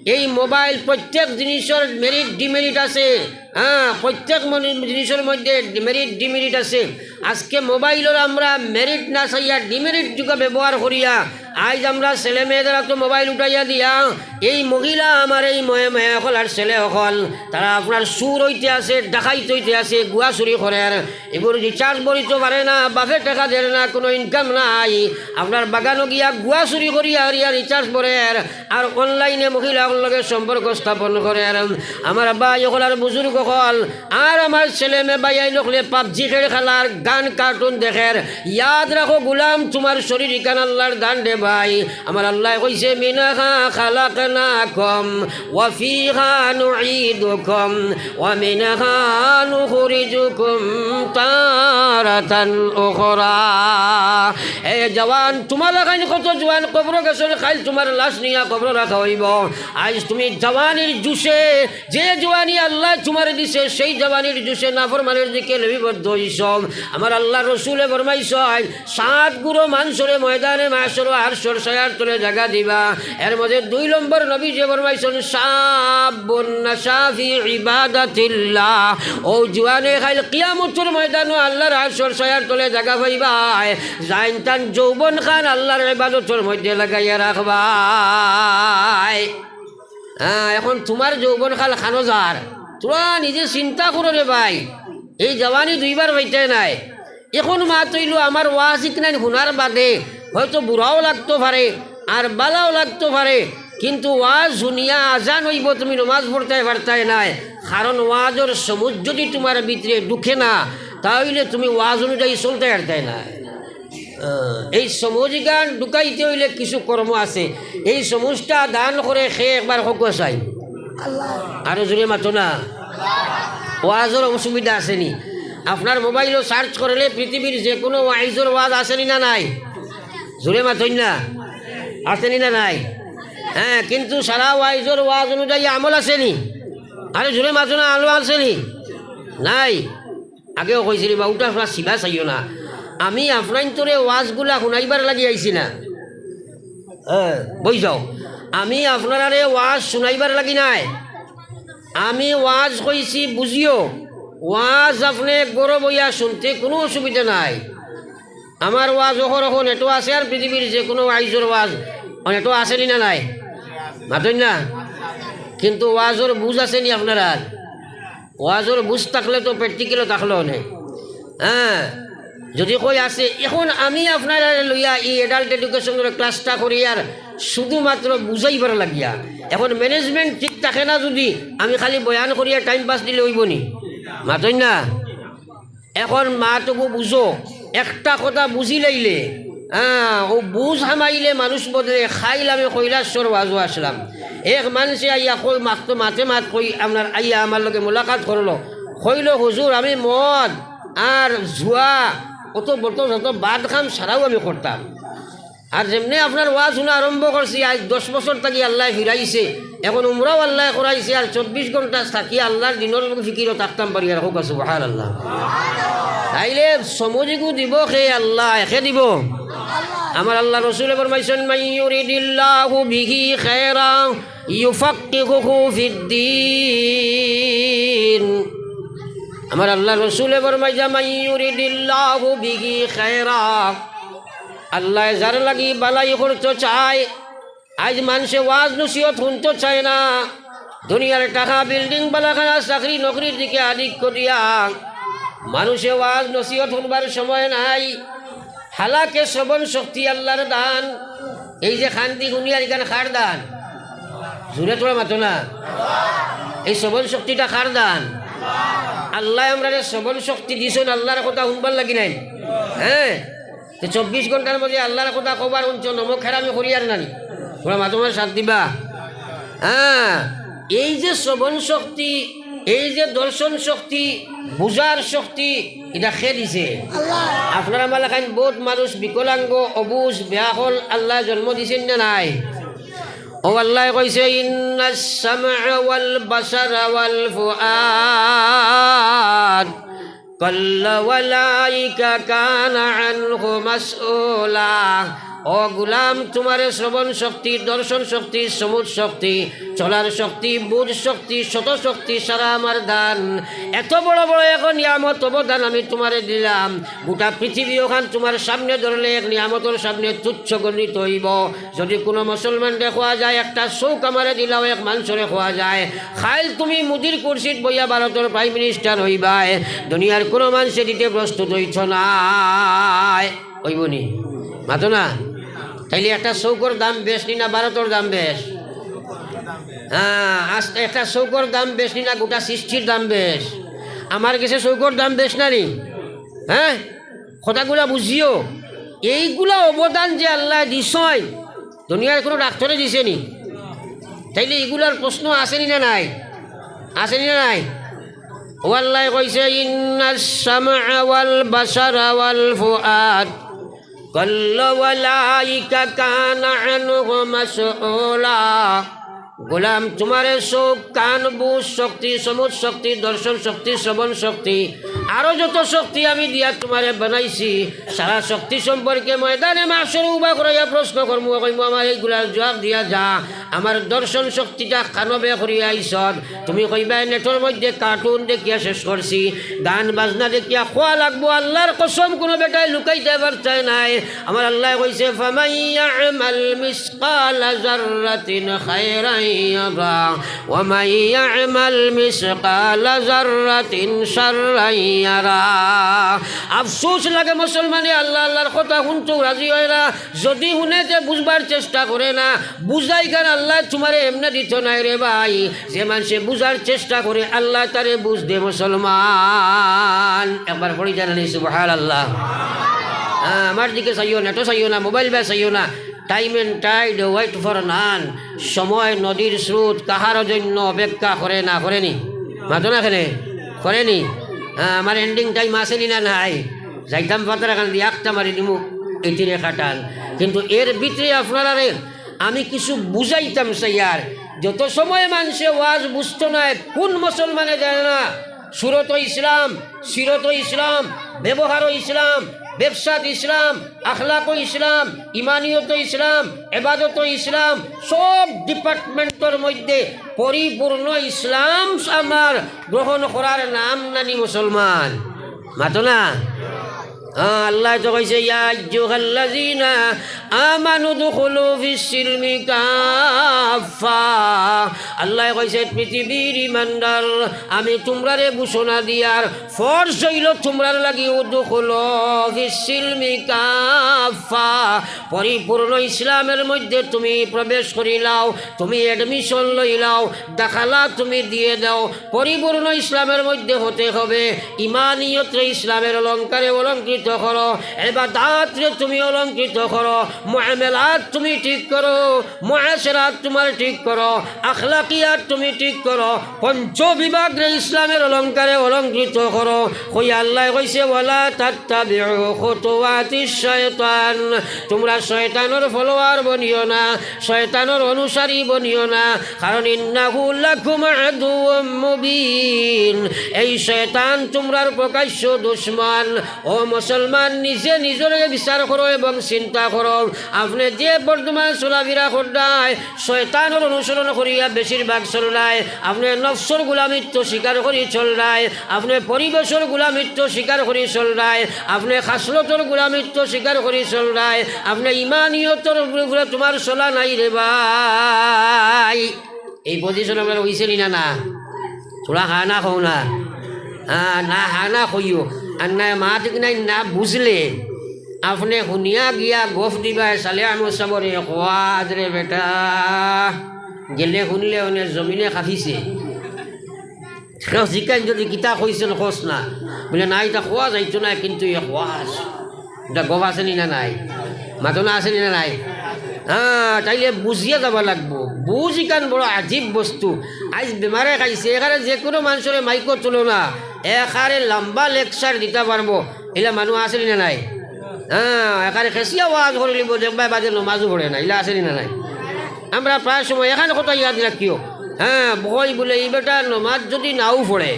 এই মোবাইল, প্রত্যেক জিনিসর মেরিট ডিমেরিট আছে। হ্যাঁ, প্রত্যেক মনি-, জিনিসর মধ্যে মেরিট ডিমেরিট আছে। আজকে মোবাইলর আমরা মেরিট না চাইয়া ডিমেরিট যুগে ব্যবহার করিয়া, আইজ আমরা ছেলে মেয়েদের তো মোবাইল উঠাইয়া দিয়া, এই মহিলা আমার এই ময়ে ময়ে অকল আর ছেলে অকল, তারা আপনার চুর অইতে আছে, ডাকাইত অইতে আছে, গুয়া চুরি করের, এগুর রিচার্জ ভরিতো পারে না, বাপে টেকা দের না, কোনো ইনকাম নাই, আপনার বাগানো গিয়া গুয়া চুরি করিয়া আরিয়া রিচার্জ ভরের, আর অনলাইনে মহিলা অকলর লগে সম্পর্ক স্থাপন করের। আমার ভাই অকল আর বুজুর্গ অকল, আর আমার ছেলে মেয়ে ভাইয়াইন অকলে পাবজি খেল খেলার, গান কার্টুন দেখের। ইয়াদ রাখো গুলাম, তুমার শরীর ইখান আল্লাহর দান রে ভাই। আমার আল্লায় কইছে, "মিনহা খালাকনাকুম ওয়া ফিহা নুঈদুকুম ওয়া মিনহা নুখরিজুকুম তারাতান উখরা।" এ জওয়ান, তুমার লাখান কত জওয়ান কবরো গেছইন, কাইল তুমার লাশ নিয়া কবরো রাখা অইবো। আইজ তুমি জওয়ানির জোশে, যে জওয়ানি আল্লায় তুমারে দিছে, সেই জওয়ানির জোশে নাফরমানির দিকে লিপিবদ্ধ অইছো। আমার আল্লাহর রসুলে ফরমাইছইন, সাত গুরু মানষরে ময়দানে মাহশরো আরশর ছায়ার তলে জাগা দিবা। এর মধ্যে দুই নম্বর নবীজিয়ে ফরমাইছইন, "শাবুন নাশা ফি ইবাদাতিল্লাহ।" অউ জওয়ানে কাইল কিয়ামতর ময়দানো আল্লাহর আরশর ছায়ার তলে জাগা পাইবায়, যেইন তান যৌবন খান আল্লাহর ইবাদতর মধ্যে লাগাইয়া রাখবায়। হ্যাঁ, এখন তুমার যৌবন কাল খানো যার, তুমরা নিজে চিন্তা করো রে ভাই। এই জওয়ানি দুইবার পাইতায় নায়। এখন মাত অইলো আমার ওয়াজ ইখান হুনার বাদে হয়তো বুরাও লাগতো পারে, আর বালাও লাগতো পারে, কিন্তু ওয়াজ হুনিয়া আজান অইবো, তুমি নমাজ পড়তায় পারতায় নায়। কারণ ওয়াজর সমুজ যদি তুমার ভিতরে ঢুকে না, তা অইলে তুমি ওয়াজ অনুযায়ী চলতায় পারতায় নায়। আহ, এই সমুজ ইখান ঢুকাইতে অইলে কিছু কর্ম আছে। এই সমুজটা দান করে কে একবার কউক্কা চাই। আরো জোরে মাতো না। ওয়াজর অসুবিধা আছেনি? আপনার মোবাইলো সার্চ করলে পৃথিবীর যে কোনো ওয়াইজর ওয়াজ আছেনি না নাই? জোরে মাতইন না। আছেনি না নাই? হ্যাঁ, কিন্তু সারা ওয়াইজর ওয়াজ অনুযায়ী আমল আছেনি? আরে জোরে মাতো না, আমল আছেনি? নাই। আগেও কইছিলি বা উঠা ফেরা সিবা চাইও না। আমি আপনাইন্তরে ওয়াজগুলা হুনাইবার লাগি আইছি না। হ্যাঁ, বই যাও। আমি আপনারারে ওয়াজ হুনাইবার লাগি নায়। আমি ওয়াজ কইছি বুঝিও। ওয়াজ আপনে ঘরো বইয়া হুনতে কোনো অসুবিধা নাই। আমার ওয়াজ অখন অখন এটো আছে আর পৃথিবীর যে কোনো ওয়াইজর ওয়াজ অখন এটো আছেনি না নাই? মাতইন না। কিন্তু ওয়াজর বুঝ আছেনি আপনারার? ওয়াজর বুঝ থাকলে তো প্র্যাকটিক্যালও থাকলো অনে। হ্যাঁ, যদি কই আছে, এখন আমি আপনারারে লইয়া এই adult education-র class-টা করি আর শুধুমাত্র বুঝাইবার লাগিয়া। এখন management ঠিক থাকে না, যদি আমি খালি বয়ান করিয়া time pass দিলে অইবো নি? মাতইন না। এখন মাতগু বুঝো, একটা কথা বুঝি লাইলে, হ্যাঁ, অউ বুঝ হামাইলে মানুষ বদলে। কাইল আমি কৈলাসহর ওয়াজো আছলাম, এক মানষে আইয়া কই মাত, মাতে মাত কই আপনার আইয়া আমার লগে মোলাকাত করলো, কইলো, "হুজুর, আমি মদ আর জুয়া, অত বত যত বাদ কাম সারাও আমি করতাম।" আর যেমনে আপনার ওয়াজ হুনা আরম্ভ করছি, আইজ দশ বছর থাকি আল্লায় ফিরাইছে, এখন উমরাও আল্লায় করাইছে, আর চব্বিশ ঘন্টা থাকি আল্লার দিনর ফিকিরো থাকতাম পারি, আর কউক্কা সুবহানাল্লাহ। তাইলে সমুজগু দিবো কে? আল্লায়। কে দিবো? আমার আল্লার রসুলে ফরমাইছইন, "মান ইউরিদিল্লাহু বিহি খায়রা ইউফাক্কিহুহু ফিদ্দীন।" আমার আল্লার রসুলে ফরমাইছইন, "মান ইউরিদিল্লাহু বিহি খায়রা।" আল্লায় যার লাগি বালাই করতো চায়, আইজ মানষে ওয়াজ নসিহত হুনতো চায় না। দুনিয়ার টাকা, বিল্ডিং, বালাখানা, চাকরি নকরির দিকে আধিক্য দিয়া মানষে ওয়াজ নসিহত হুনবার সময় নাই। হালাকে শ্রবণ শক্তি আল্লার দান। এই যে কান দি হুনিয়ার, ইখান কার দান? জুরে তোরা মাতো না। এই শ্রবণ শক্তিটা কার দান? আল্লায় আমরারে শ্রবণ শক্তি দিছইন আল্লার কথা হুনবার লাগি নায়? হ্যাঁ, তে চব্বিশ ঘন্টার মাঝে আল্লার কথা কবার হুনছো, নমক হেরামি করিয়ার নানি? তোরা মাতো না, সাথ দিবা। হ্যাঁ, এই যে শ্রবণ শক্তি, এই যে দর্শন শক্তি, বুঝার শক্তি, ইটা কে দিছে? আপনারা আমার লাখান বউত মানুষ বিকলাঙ্গ, অবুঝ, বেআকল, আল্লায় জন্ম দিছইন না নাই? ও আল্লায় কইছে, "ইন্নাস সামআ ওয়াল বাসারা ওয়াল ফুআদ কুল্লু উলাইকা কানা আনহু মাসউলা।" ও গুলাম, তুমারে শ্রবণ শক্তি, দর্শন শক্তি, সমুজ শক্তি, চলার শক্তি, বুঝ শক্তি, শত শক্তি সারা আমার দান। এত বড় বড় এক নিয়ামত অবদান আমি তুমারে দিলাম, গোটা পৃথিবী অখান তুমার সামনে ধরলে এক নিয়ামতর সামনে তুচ্ছ গণিত অইবো। যদি কুনু মুসলমানরে কওয়া যায়, "একটা চউখ আমারে দিলাও", এক মানষরে কওয়া যায়, "কাইল তুমি মুদির কুরসিত বইয়া ভারতর প্রাইম মিনিস্টার অইবায়", দুনিয়ার কুনু মানষে দিতে প্রস্তুত অইতো নায়। অইবো নি? মাতো না। তাইলে একটা চউখর দাম বেশ নি না ভারতর দাম বেশ? হ্যাঁ, আজ একটা চউখর দাম বেশ নি না গোটা সৃষ্টির দাম বেশ? আমার গেছে চউখর দাম বেশ না নি? হ্যাঁ, কথাগুলা বুঝিও। এইগুলা অবদান যে আল্লায় দিছইন, দুনিয়ার কুনু ডাক্তরে দিছে নি? তাইলে ইগুলার প্রশ্ন আছে নি না নাই? আছে নি না নাই? ও আল্লায় কইছে, "ইন্নাস সামআ ওয়াল বাসারা ওয়াল ফুআদ কুল্লু উলাইকা কানা আনহু মাসউলা।" গোলাম, তুমারে চউখ, কান, বুঝ শক্তি, সমুজ শক্তি, দর্শন শক্তি, শ্রবণ শক্তি, আরো যত শক্তি আমি দিয়া তুমারে বানাইছি, সারা শক্তি সম্পর্কে ময়দানে মাহশরে উবা করাইয়া প্রশ্ন করমু, কইমু, "আমার এইগুলার জুয়াব দিয়া যা, আমার দর্শন শক্তিটা কানো বে করিয়া আইছত।" তুমি কইবায়, "নেটর মধ্যে কার্টুন দেখিয়া শেষ করছি, গান বাজনা দেখিয়া খোয়া লাগবো।" আল্লার কসম, কুনু বেটায় লুকাইতে পারতায় নায়। আমার আল্লায় কইছে, "ফামান ইয়া'মাল মিসকালা যাররাতিন খায়রান ইয়ারা, ওয়া মান ইয়া'মাল মিসকালা যাররাতিন শাররান ইয়ারা।" আফসোস লাগে মুসলমানে আল্লাহ, আল্লার কথা হুনতেও রাজি অয় না। যদি হুনে, তে বুঝবার চেষ্টা করে না। বুঝা ইখান আল্লায় তুমারে এমনে দিতো নায় রে ভাই। যে মানষে বুঝার চেষ্টা করে, আল্লায় তারে বুঝ দে মুসলমান। একবার পড়ি জানানি সুবহানাল্লাহ। হ্যাঁ, আমার দিকে চাইও না, নেটো চাইও না, মোবাইল বায় চাইও না। Time and tide wait for none। সময় নদীর স্রোত কাহারও জন্য অপেক্ষা করে না, করে নি? মাতো না কেনে? করে নি? হ্যাঁ, আমার ending time আছে নি না নাই? যাইতাম পাতারা কান্দি, একটা মারি দিমু, এই তীরে কাটান। কিন্তু এর ভিতরে আপনারারে আমি কিছু বুঝাইতাম চাইয়ার। যত সময় মানষে ওয়াজ বুঝতো নায়, কুন মুসলমানে জানে না? সুরত ইসলাম, সিরত ইসলাম, ব্যবহার ইসলাম, ব্যবসাত ইসলাম, আখলাক ইসলাম, ইমানিয়ত ইসলাম, এবাদত ইসলাম, সব ডিপার্টমেন্টর মধ্যে পরিপূর্ণ ইসলাম আমার গ্রহণ করার নাম নানি মুসলমান। মাতো না? হ্যাঁ, আল্লায় তো কইছে, "ইয়া আইয়ুহাল্লাযীনা আমানু উদখুলু ফিস সিলমি কাফফা।" আল্লায় কইছে, "পৃথিবীর ইমানদার, আমি তুমরারে ঘোষণা দিয়ার, ফরজ অইলো তুমরার লাগি, উদখুলু ফিস সিলমি কাফফা, পরিপূর্ণ ইসলামের মধ্যে তুমি প্রবেশ করিলাও, তুমি admission লইলাও, দাখালা তুমি দিয়ে দাও।" পরিপূর্ণ ইসলামের মধ্যে হতে হবে। ইমানিয়তরে ইসলামের অলংকারে অলংকৃত করো, এবাদাতরে তুমি অলংকৃত করো, মুআমালাত তুমি ঠিক করো, মুআশারাত তুমার ঠিক করো, আখলাকিয়াত তুমি ঠিক করো, পঞ্চ বিভাগরে ইসলামের অলংকারে অলংকৃত করো। কই আল্লায় কইছে, "ওয়ালা তাত্তাবিউ খুতুওয়াতিশ শায়তান।" তুমরা শয়তানর follower বনিও না, শয়তানর অনুসারী বনিও না, কারণ ইন্নাহু লাকুম আদুউম মুবিন, এই শয়তান তুমরার প্রকাশ্য দুশমন। ও মুসলমান, নিজে নিজরে বিচার করো এবং চিন্তা করো। আপনে যে বর্তমান চলাফিরা কররায়, শয়তানর অনুসরণ করিয়া বেশিরভাগ চলরায়। আপনে নফসর গুলামিত্ব স্বীকার করি চলরায়, আপনে পরিবেশর গুলামিত্ব স্বীকার করি চলরায়, আপনে খাসলতর গুলামিত্ব স্বীকার করি চলরায়, আপনে ইমানিয়তর উপরে উপরে তুমার চলা নাই রে ভাই। এই পজিশন আপনার অইছে নি না, না? থুড়া হা না কও না। হ্যাঁ, না হা না কইও। আর না মা ঠিক নাই, না বুঝলে আপনে হুনিয়া গিয়া গফ দিবায়, সালে আমি সবরে খোয়াজ রে বেটা। গেলে হুনলে অনে জমিনে কাঁপিছে। কেউ জিকাইন যদি কিতা কইছইন কস না, বুলে না, ইটা কওয়া যাইতো না, কিন্তু এ কওয়া আছে। ইটা গফ আছে নি না নাই? মাতো না আছে নি না নাই? হ্যাঁ, তাইলে বুঝিয়া যাওয়া লাগবো। বুঝ ইখান বড় আজীব বস্তু। আইজ বেমারে খাইছে, এখানে যে কোনো মানুষরে মাইকো তুলো না, এখানে লম্বা লেকচার দিতা পারবো, ইলা মানুষ আছে নি না নাই? হ্যাঁ, এখানে খেসিয়া ওয়াজ করিলিবো, দেখবায় বাদে নমাজও পড়ে না, ইলা আছে নি না নাই? আমরা প্রায় সময় এখানে কথা ইয়াদ রাখিও। হ্যাঁ, বই বুলে ই বেটা নমাজ যদি নাও পড়ে,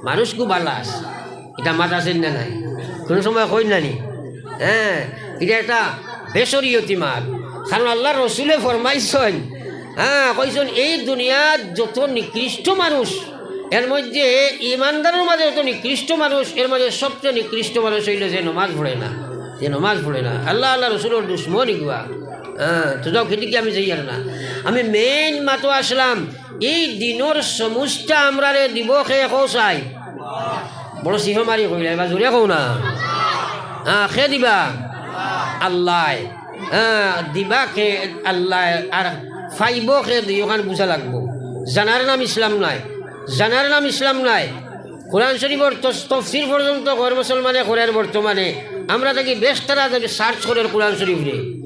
মানুষ খুব ভালা আছে। ইটা মাত আছে নি না নাই? কোনো সময় কই না নি? হ্যাঁ, ইটা একটা বেশরিয়তি মাত। কারণ আল্লার রসুলে ফরমাইছইন, হ্যাঁ, কইছইন, এই দুনিয়াত যত নিকৃষ্ট মানুষ, এর মধ্যে ইমানদারর মাঝে যত নিকৃষ্ট মানুষ, এর মাঝে সবচেয়ে নিকৃষ্ট মানুষ অইলো যে নমাজ পড়ে না, যে নমাজ পড়ে না। আল্লা, আল্লার রসুলর দুশমন ইগুয়া। হ্যাঁ, তো যাও, খেদিকে আমি যাইয়ার না। আমি মেইন মাতো আসলাম, এই দিনর সমুজটা আমরারে দিবো কে, কও চাই? বড় সিফা মারি কইলা, এবার জোরে কও না। হ্যাঁ, কে দিবা? আল্লায়। হ্যাঁ, দিবা কে? আল্লায়। আর পাইবো কে? দুইওখান বুঝা লাগবো। জানার নাম ইসলাম নায়, জানার নাম ইসলাম নায়। কোরআন শরীফর তস-, তফসির পর্যন্ত গর মুসলমানে করের বর্তমানে। আমরা দেখি বেশ তারা দেখি সার্চ করের কোরআন শরীফরে।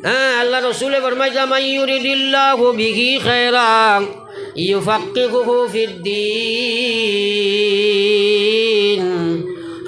হ্যাঁ, আল্লার রসুলে ফরমাইতা, "মান ইউরিদিল্লাহু বিহি খায়রান ইউফাক্কিহুহু ফিদ্দীন।"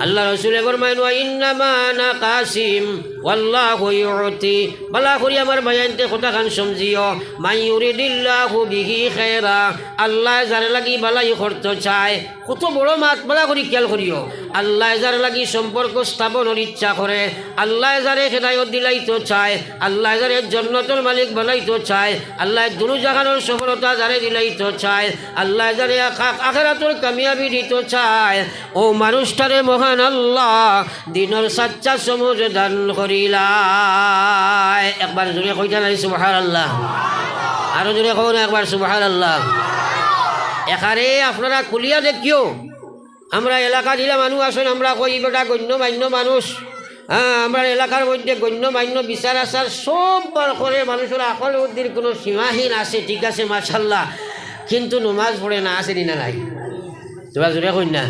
আল্লার রসুলে ফরমাইন, "ওয়া ইন্নামা আনা কাসিম, ওয়াল্লাহু ইউতি।" বালা করি আমার ভাইয়াইন্তে কথাখান সমঝিও, "মান ইউরিদিল্লাহু বিহি খায়রা", আল্লায় যার লাগি বালাই করতো চায়, কত বড় মাত, বালা করি খেয়াল করিও। আল্লায় যার লাগি সম্পর্ক স্থাপনর ইচ্ছা করে, আল্লায় যারে হেদায়ত দিলাইতো চায়, আল্লায় যারে জন্নতর মালিক বানাইতো চায়, আল্লায় দুনো জাহানর সফলতা যারে দিলাইতো চায়, আল্লায় যারে আখ-, আখ-, আখেরাতর কামিয়াবি দিতো চায়, ও মানুষটারে মহান আল্লাহ দিনর সাচ্চা সমুজ দান করিলায়। একবার জোরে কইতা নাই সুবহানাল্লাহ? আরো জোরে কও না একবার সুবহানাল্লাহ। এখানে আপনারা খুলিয়া দেখিও, আমরা এলাকার ইলা মানুষ আছইন, আমরা কই, "ই বেটা গণ্যমান্য মানুষ।" হ্যাঁ, আমরার এলাকার মধ্যে গণ্যমান্য বিচার আচার সব বার করে, মানুষর আকল বুদ্ধির কোনো সীমাহীন আছে, ঠিক আছে, মাশাল্লাহ, কিন্তু নমাজ পড়ে না, আছে নি না নাই? তোরা জোরে কইন না,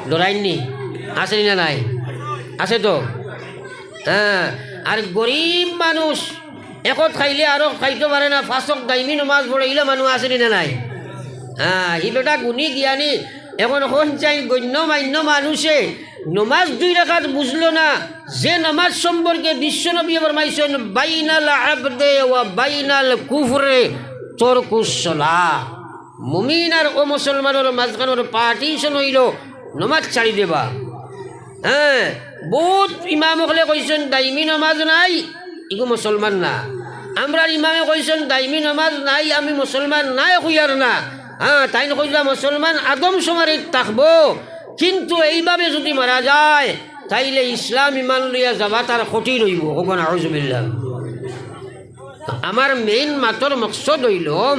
ডরাইন নি, আছে নি না নাই? আছে তো। হ্যাঁ, আর গরিব মানুষ একত খাইলে আরো খাইতো পারে না, ফাসক দাইমি নমাজ পড়ে, ইলা মানুষ আছে নি না নাই? হ্যাঁ, ই বেটা গুণী জ্ঞানী, এখন হন চাই গণ্যমান্য মানুষে নমাজ দুই রাকাত বুঝলো না, যে নমাজ সম্পর্কে বিশ্বনবী ফরমাইছইন, "বাইনাল আবদে ওয়া বাইনাল কুফরে তরকুস সালাহ।" মুমিন আর অমুসলমানর মাঝখানর পার্টিশন অইলো নমাজ ছাড়ি দেবা। হ্যাঁ, বউত ইমাম অকলে কইছইন, "দাইমি নমাজ নাই, ইগু মুসলমান না।" আমরার ইমামে কইছইন, "দাইমি নমাজ নাই, আমি মুসলমান নায় কইয়ার না।" হ্যাঁ, তাইন কইলা, "মুসলমান আদম শুমারিত থাকবো, কিন্তু এইভাবে যদি মারা যায়, তাইলে ইসলাম ইমান লইয়া যাওয়া তার কঠিন অইবো।" কও না, আউযুবিল্লাহ। আমার মেইন মাতর মকসদ অইলো,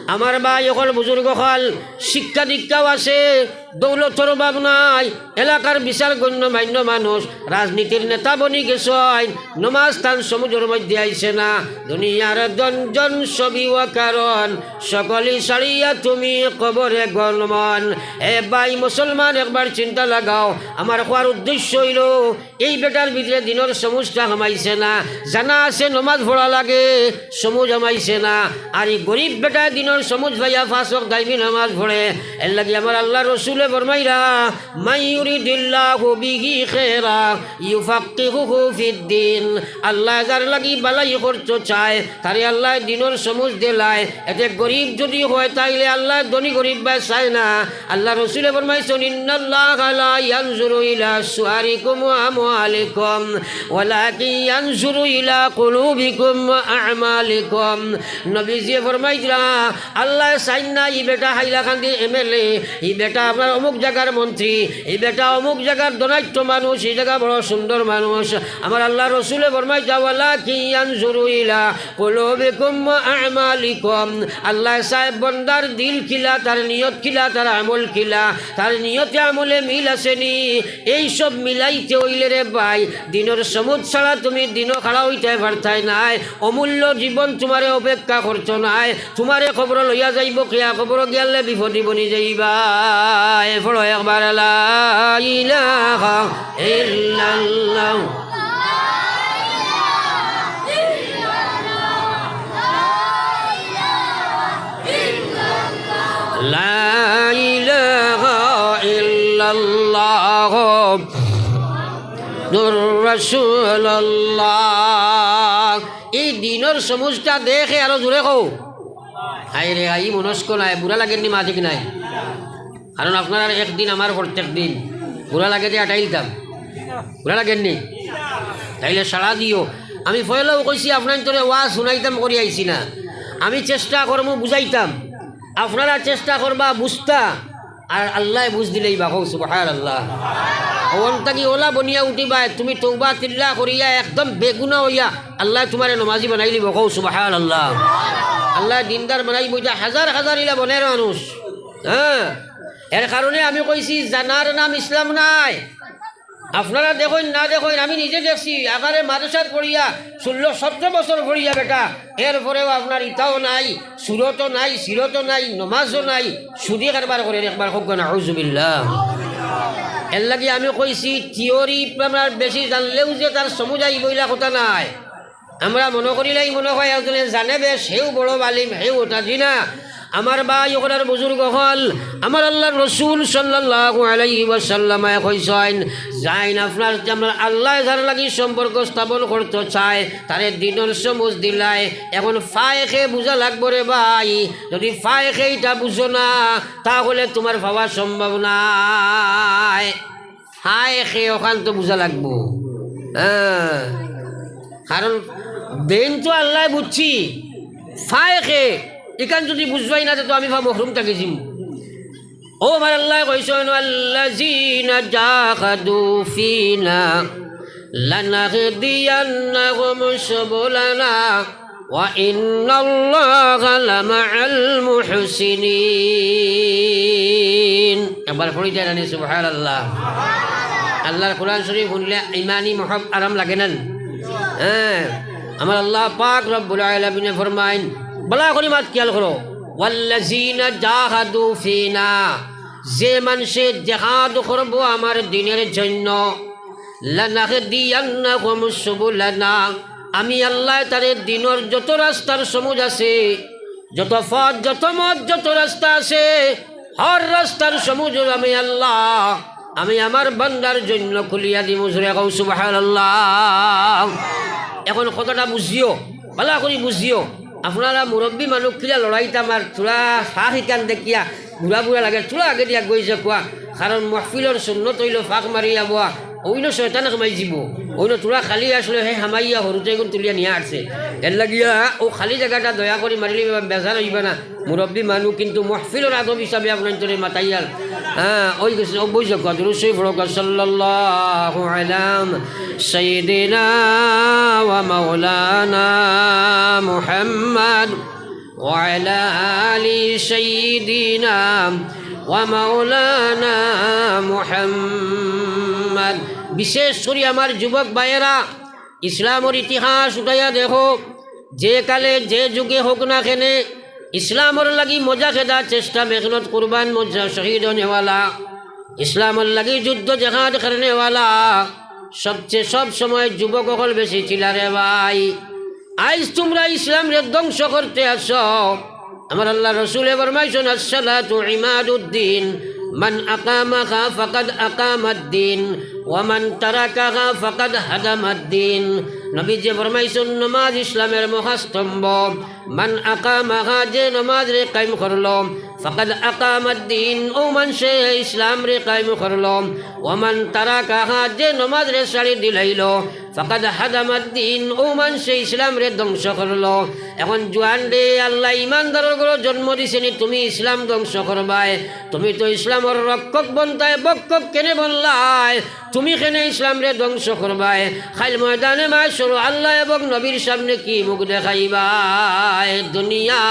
আমার ভাই অকল, বুজুর্গ অকল, শিক্ষা দীক্ষাও আছে, দৌলতর অভাব নাই, এলাকার বিশাল গণ্যমান্য মানুষ, রাজনীতির নেতা বনি গেছইন, নমাজ তান সমুজর মধ্যে আইছে না। দুনিয়ার ধন জন সবই অকারণ, সকলি ছাড়িয়া তুমি কবরে গমন। এ ভাই মুসলমান, একবার চিন্তা লাগাও। আমার কওয়ার উদ্দেশ্য অইলো, এই বেটার ভিতরে দিনর সমুজটা হামাইছে না। জানা আছে নমাজ পড়া লাগে, সমুজ হামাইছে না। আর ই গরিব বেটায় দিনর সমুজ পাইয়া ফাসক দাইমি নমাজ পড়ে। এর লাগি আমার আল্লার রসুলে ফরমাইরা, "মান ইউরিদিল্লাহু বিহি খায়রা ইউফাক্কিহুহু ফিদ্দিন।" আল্লায় যার লাগি ভালাই করতো চায়, তারে আল্লায় দিনর সমুজ দিলায়। এতে গরিব যুদি অয়, তাইলে আল্লায় ধনী গরিব বায় চায় না। আল্লার রসুলে ফরমাইছইন, "ইন্নাল্লাহা লা ইয়ানজুরু ইলা সুয়ারিকুম ওয়া আমওয়ালিকুম, ওয়ালাকিন ইয়ানজুরু ইলা কুলুবিকুম ওয়া আমালিকুম।" নবীজিয়ে ফরমাইরা, আল্লায় চাইন না ই বেটা হাইলাকান্দির এমএলএ, ই বেটা আপনার অমুক জাগার মন্ত্রী, ই বেটা অমুক জাগার ধনাঢ্য মানুষ, ই জাগা বড় সুন্দর মানুষ। আমার আল্লার রসুলে ফরমাইরা, "ওয়ালাকিন ইয়ানজুরু ইলা কুলুবিকুম ওয়া আমালিকুম।" আল্লায় চায় বন্দার দিল কিলা, তার নিয়ত কিলা, তার আমল কিলা, তার নিয়তে আমলে মিল আছে নি। এই সব মিলাইতে অইলে রে ভাই, দিনর সমুজ ছাড়া তুমি দিনো খাড়া অইতায় পারতায় নায়। অমূল্য জীবন তুমারে অপেক্ষা করতো নায়। তুমারে কবরো লইয়া যাইবো, কিয়া কবরো গিয়ালে বিপদি বনি যাইবায়। পড়ো একবার, লা ইলাহা ইল্লাল্লাহ। লা ইলাহা ইল্লাল্লাহ মুহাম্মাদুর রাসূলুল্লাহ। এই দিনর সমুজটা দেখে আরো জোরে কও। হায় রে, হায়, ই মনস্ক নায়, বুড়া লাগের নি মাতিক নায়। কারণ আপনারার একদিন আমার প্রত্যেক দিন। বুড়া লাগে যে আটাইলতাম। বুড়া লাগের নি? তাইলে সাড়া দিও। আমি পয়লাও কইছি, আপনাইনতরে ওয়াজ হুনাইতাম করি আইছি না। আমি চেষ্টা করমু বুঝাইতাম। আপনারা চেষ্টা করবা বুঝতা। আর আল্লায় বুঝ দিলাইবা, কও সুবহানাল্লাহ। অন থাকি অলা বনিয়া উঠিবায়, তুমি তওবা তিল্লা করিয়া একদম বেগুনা অইয়া আল্লায় তুমারে নমাজি বানাইলিবো, কও সুবহানাল্লাহ। আল্লায় দিনদার বানাইবো, ইতা হাজার হাজার ইলা বনের মানুষ। হ্যাঁ, এর কারণে আমি কইছি, জানার নাম ইসলাম নায়। আপনারা দেখইন না দেখইন, আমি নিজে দেখছি, আগারে মাদ্রাসাত পড়িয়া, ষোলো সতেরো বছর পড়িয়া বেটা, এরপরেও আপনার ইতাও নাই, সুরতও নাই, সিরতও নাই, নমাজও নাই, সুদি কারবার করের, একবার কউক্কা নাউজুবিল্লাহ। এরলাগি আমি কইছি, থিওরি আপনার বেশি জানলেও যে তার সমুজ আইবো ইলা কথা নায়। আমরা মনো করিলাই মনো অয় একজনে জানে বেশ, হেউ বড় আলিম, হেউ অতা, জি না। আমার ভাই অকল আর বুজুর্গ অকল, আমার আল্লার রসুল সাল্লাল্লাহু আলাইহি ওয়াসাল্লামে কইছইন, যাইন আপনার, আপনার আল্লায় যার লাগি সম্পর্ক স্থাপন করতো চায়, তারে দিনর সমুজ দিলায়। এখন ফায়েকে বুঝা লাগবো রে ভাই, যুদি ফায়েকে ইতা বুঝো না, তাহলে তুমার পাওয়া সম্ভব নায়। ফায়েকে অখান তো বুঝা লাগবো। হ্যাঁ, কারণ দেইন তো আল্লায় বুঝছি, ফায়েকে ইখান যুদি বুঝবায় না, তে তো আমি ফা মহরুম থাকি যিমু। ও আমার আল্লায় কইছইন, "ওয়াল্লাযীনা জাহাদু ফীনা লানাহদিয়ান্নাহুম সুবুলানা ওয়া ইন্নাল্লাহা লামাআল মুহসিনিন।" একবার পড়ি দেন নি, সুবহানাল্লাহ। আল্লার কোরআন শরীফ হুনলে ইমানি মহব আরাম লাগে না? হ্যাঁ, আমার আল্লাহ পাক রব্বুল আলামিনে ফরমাইন, বালা করি মাত খিয়াল করো, "ওয়াল্লাযীনা জাহাদু ফীনা", যে মানষে জেহাদ করবো আমার দিনর জন্য, "লানাহদিয়ান্নাহুম সুবুলানা", আমি আল্লায় তারে দিনর যত রাস্তার সমুজ আছে, যত পথ, যত মত, যত রাস্তা আছে, হর রাস্তার সমুজ আমি আল্লাহ, আমি আমার বান্দার জন্য খুলিয়া দিমু। জোরে কও সুবহানাল্লাহ। এখন কথাটা বুঝিও, বালা করি বুঝিও। আপনারা মুরব্বি মানুষ কিলা লড়াইতাম আর থুড়া ফাঁক ইখান দেখিয়া বুড়া বুড়া লাগে, থুড়া আগেদি আগুয়াই যাউক্কা। কারণ মহফিলর সুন্নত অইলো ফাঁক মারিয়া বওয়া, অইন শয়তান হামাই যিবো, অইন থুড়া খালি আসলে হে হামাইয়া হুরুতাইগুন তুলিয়া নিয়া আরছে। এরলাগিয়া অউ খালি জাগাটা দয়া করি মারিলিবা, বেজার অইবা না। মুরব্বি মানুষ কিন্তু মহফিলর আদব হিসাবে আপনাইনতরে মাতাইয়ার। হ্যাঁ, অউ গেছে, অউ বই যাউক্কা, দুরূদ শরীফ পড়উক্কা, সাল্লাল্লাহু আলা সাইয়্যিদিনা ওয়া মাওলানা মুহাম্মদ ওয়া আলা আলি সাইয়্যিদিনা ওয়া মাওলানা মুহাম্মদ। বিশেষ করি আমার যুবক ভাইয়েরা, ইসলামর ইতিহাস উঠাইয়া দেখো, যে কালে যে যুগে হোক না কেনে, ইসলামর লাগি মজা খেদা চেষ্টা, মেহনত, কুরবান, মজা, শহীদ অনেওয়ালা, ইসলামর লাগি যুদ্ধ জেহাদ করনেওয়ালা সবচেয়ে সব সময় যুবক অকল বেশি ছিলা রে ভাই। আইজ তুমরা ইসলামরে ধ্বংস করতে আছো। আমার আল্লার রসুলে ফরমাইছইন, "আসসালাতু ইমাদুদ্দিন।" من أقامها فقد أقام الدين ومن تركها فقد هدم الدين। নবীজি ফরমাইছইন, নমাজ ইসলামের মহাস্তম্ভ। من أقامها, যে নমাজরে কায়েম করলো, فقد أقام الدين, অউ মানষে ইসলামরে কায়েম করলো। ومن تركها, যে নমাজরে ছাড়ি দিলাইলো, فقد هدم الدين, অউ মানষে ইসলামরে ধ্বংস করলো। এখন জুয়ানরে, আল্লায় ইমানদারর ঘরো জন্ম দিছইন নি, তুমি ইসলাম ধ্বংস করবায়? তুমি তো ইসলামর রক্ষক বনতায়, ভক্ষক কেনে বনলায়? তুমি কেনে ইসলামরে ধ্বংস করবায়? কাইল ময়দানে মাশরো আল্লাহ এবং নবীর সামনে কি মুখ দেখাইবায়? دنیا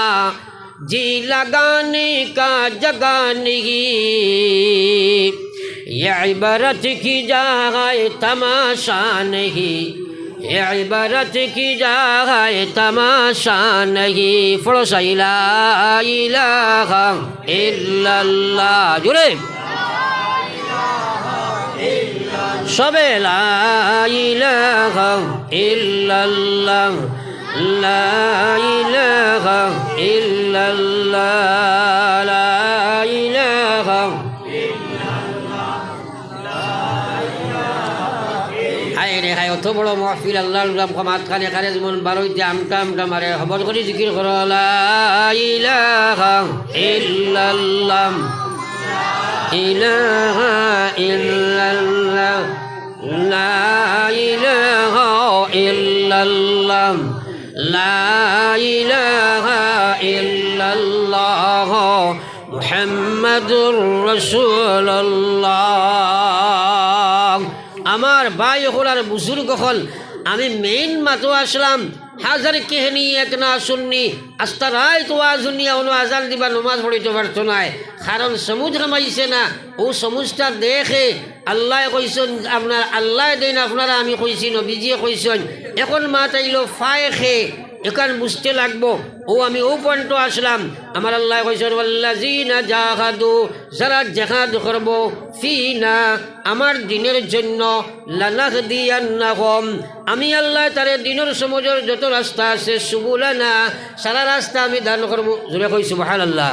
جی لگانے کا جگہ نہیں، یہ عبرت کی جا ہے تماشا نہیں، یہ عبرت کی جا ہے تماشا نہیں۔ পড়ো সাই লা ইলাহা ইল্লাল্লাহ। জোরে। সবে লা ইলাহা ইল্লাল্লাহ, লা ইলাহা ইল্লাল্লাহ, লা ইলাহা। হায় রে হায়, অত বড় মাহফিল, আল্লাহর গোলাম, মাঝখানে কারে যেমন বারইতে আমটা আমটা মারে, হবর করি জিকির করো, লা ইলাহা ইল্লাল্লাহ, ইলাহা ইল্লাল্লাহ, লা ইলাহা ইল্লাল্লাহ, লা ইলাহা ইল্লাল্লাহ, মুহাম্মাদুর রাসূলুল্লাহ। আমার ভাই অকল আর বুজুর্গ অকল, আমি মেইন মাতো আসলাম, হাজার কেহেনি এক না শুননি, আস্তা রাইত ওয়াজ হুনিয়া অনো আজান দিবা, নমাজ পড়িতো পারতো নায়, কারণ সমুজ কামাইছে না। অউ সমুজটা দেখে আল্লায় কইছইন, আপনার আল্লায় দেইন, আপনারা আমি কইছি, নবীজিয়ে কইছইন। এখন মাত আইলো ফায়েখে, এখান বুঝতে লাগবো। অউ আমি অউ পয়েন্টো আসলাম। আমার আল্লায় কইছইন, ওয়াল্লাযীনা জাহাদু, যারা জেহাদ করবো, ফিনা, আমার দ্বীনর জন্য, লানাহদিয়ান্নাহুম, আমি আল্লায় তারে দ্বীনর সমুজর যত রাস্তা আছে, সুবুলানা, সারা রাস্তা আমি দান করমু। জোরে কই সুবহানাল্লাহ।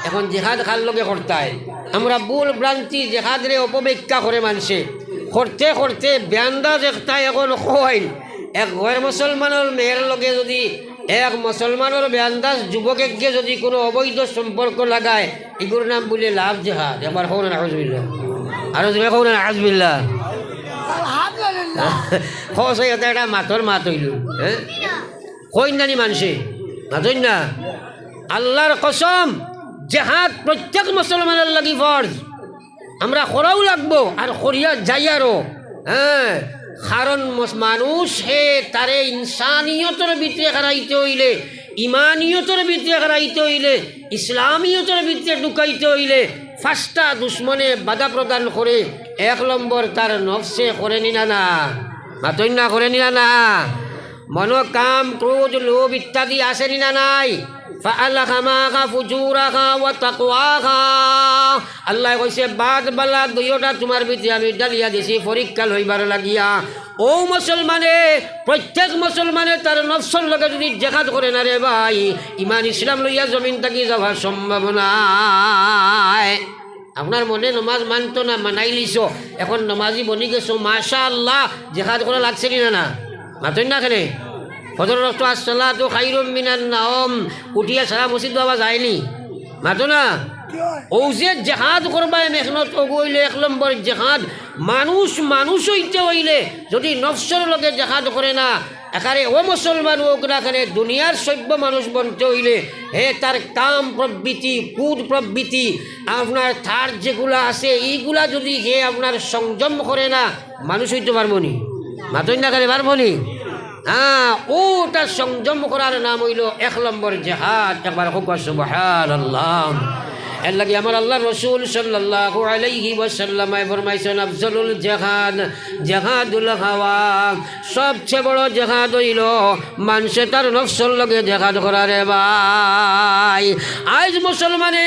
এখন জেহাদ কার লগে করতায়? আমরা ভুল ভ্রান্তি জেহাদরে অপব্যাখ্যা করে মানষে। করতে করতে বেআন্দাজ একটা এখন কইন, এক গয়র মুসলমানর মেয়ের লগে যদি এক মুসলমানর বেআন্দাজ যুবক এগিয়ে যদি কোনো অবৈধ সম্পর্ক লাগায়, ইগুর নাম বুলে লাভ জেহাদ। একবার কও না নাউজুবিল্লাহ। আরো জোরে কও না নাউজুবিল্লাহ। আলহামদুলিল্লাহ। কও সে এটা, এটা মাতর মাত অইল, হ্যাঁ? কইন না নি মানষে? মাতইন না। আল্লাহর কসম, জেহাদ প্রত্যেক মুসলমানর লাগি ফরজ। আমরা করাও লাগবো, আর করিয়া যাইয়ারও, হ্যাঁ, কারণ মস-, মানুষ হে তারে ইনসানিয়তর ভিতরে খাড়াইতে অইলে, ইমানিয়তর ভিতরে খাড়াইতে অইলে, ইসলামিয়তর ভিতরে ঢুকাইতে অইলে, পাঁচটা দুশমনে বাধা প্রদান করে। এক নম্বর তার নফসে, করে নি না না? মাতইন না, করে নি না না? মনো কাম, ক্রোধ, লোভ ইত্যাদি আছে নি না নাই? ফাআলহামাহা ফুজুরাহা ওয়া তাকওয়াহা। আল্লায় কইছে, বাদ বালা দুইওটা তুমার ভিতরে আমি ডালিয়া দিছি পরীক্ষা লইবার লাগিয়া। অউ মুসলমানে, প্রত্যেক মুসলমানে তার নফসর লগে যদি জেহাদ করে না রে ভাই, ইমান ইসলাম লইয়া জমিন থাকি যাওয়া সম্ভব নায়। আপনার মনে নমাজ মানতো না, মানাইলিছো, এখন নমাজি বনি গেছো, মাশাআল্লাহ, জেহাদ করা লাগছে নি না না? মাতইন না কেনে? ফজরর ওয়াক্ত আসসালাতু খাইরুম মিনান নাওম, উঠিয়া সারা মসজিদ বাবা যায়নি, মাতো না? অউ যে জেহাদ করবায় মেহনত, অগু অইলে এক নম্বর জেহাদ। মানুষ মানুষ অইতে অইলে যদি নফসর লগে জেহাদ করে না, একারে অ মুসলমান অউক না কেনে, দুনিয়ার সভ্য মানুষ বনতে অইলে হে তার কাম প্রবৃত্তি, ক্রোধ প্রবৃত্তি, আপনার তার যেগুলা আছে, ইগুলা যদি হে আপনার সংযম করে না, মানুষ অইতে পারবো নি? মাতইন না কেনে, পারবো নি? হ্যাঁ, অউটা সংযম করার নাম অইলো এক নম্বর জেহাদ। একবার কউক্কা সুবহানাল্লাহ। এরলাগি আমার আল্লাহর রসুল সাল্লাল্লাহু আলাইহি ওয়াসাল্লামে ফরমাইছইন, আফজলুল জেহাদ জেহাদুল হাওয়া। সবচে বড় জেহাদ অইলো মানষে তার নফসর লগে জেহাদ করা রে ভাই। আইজ মুসলমানে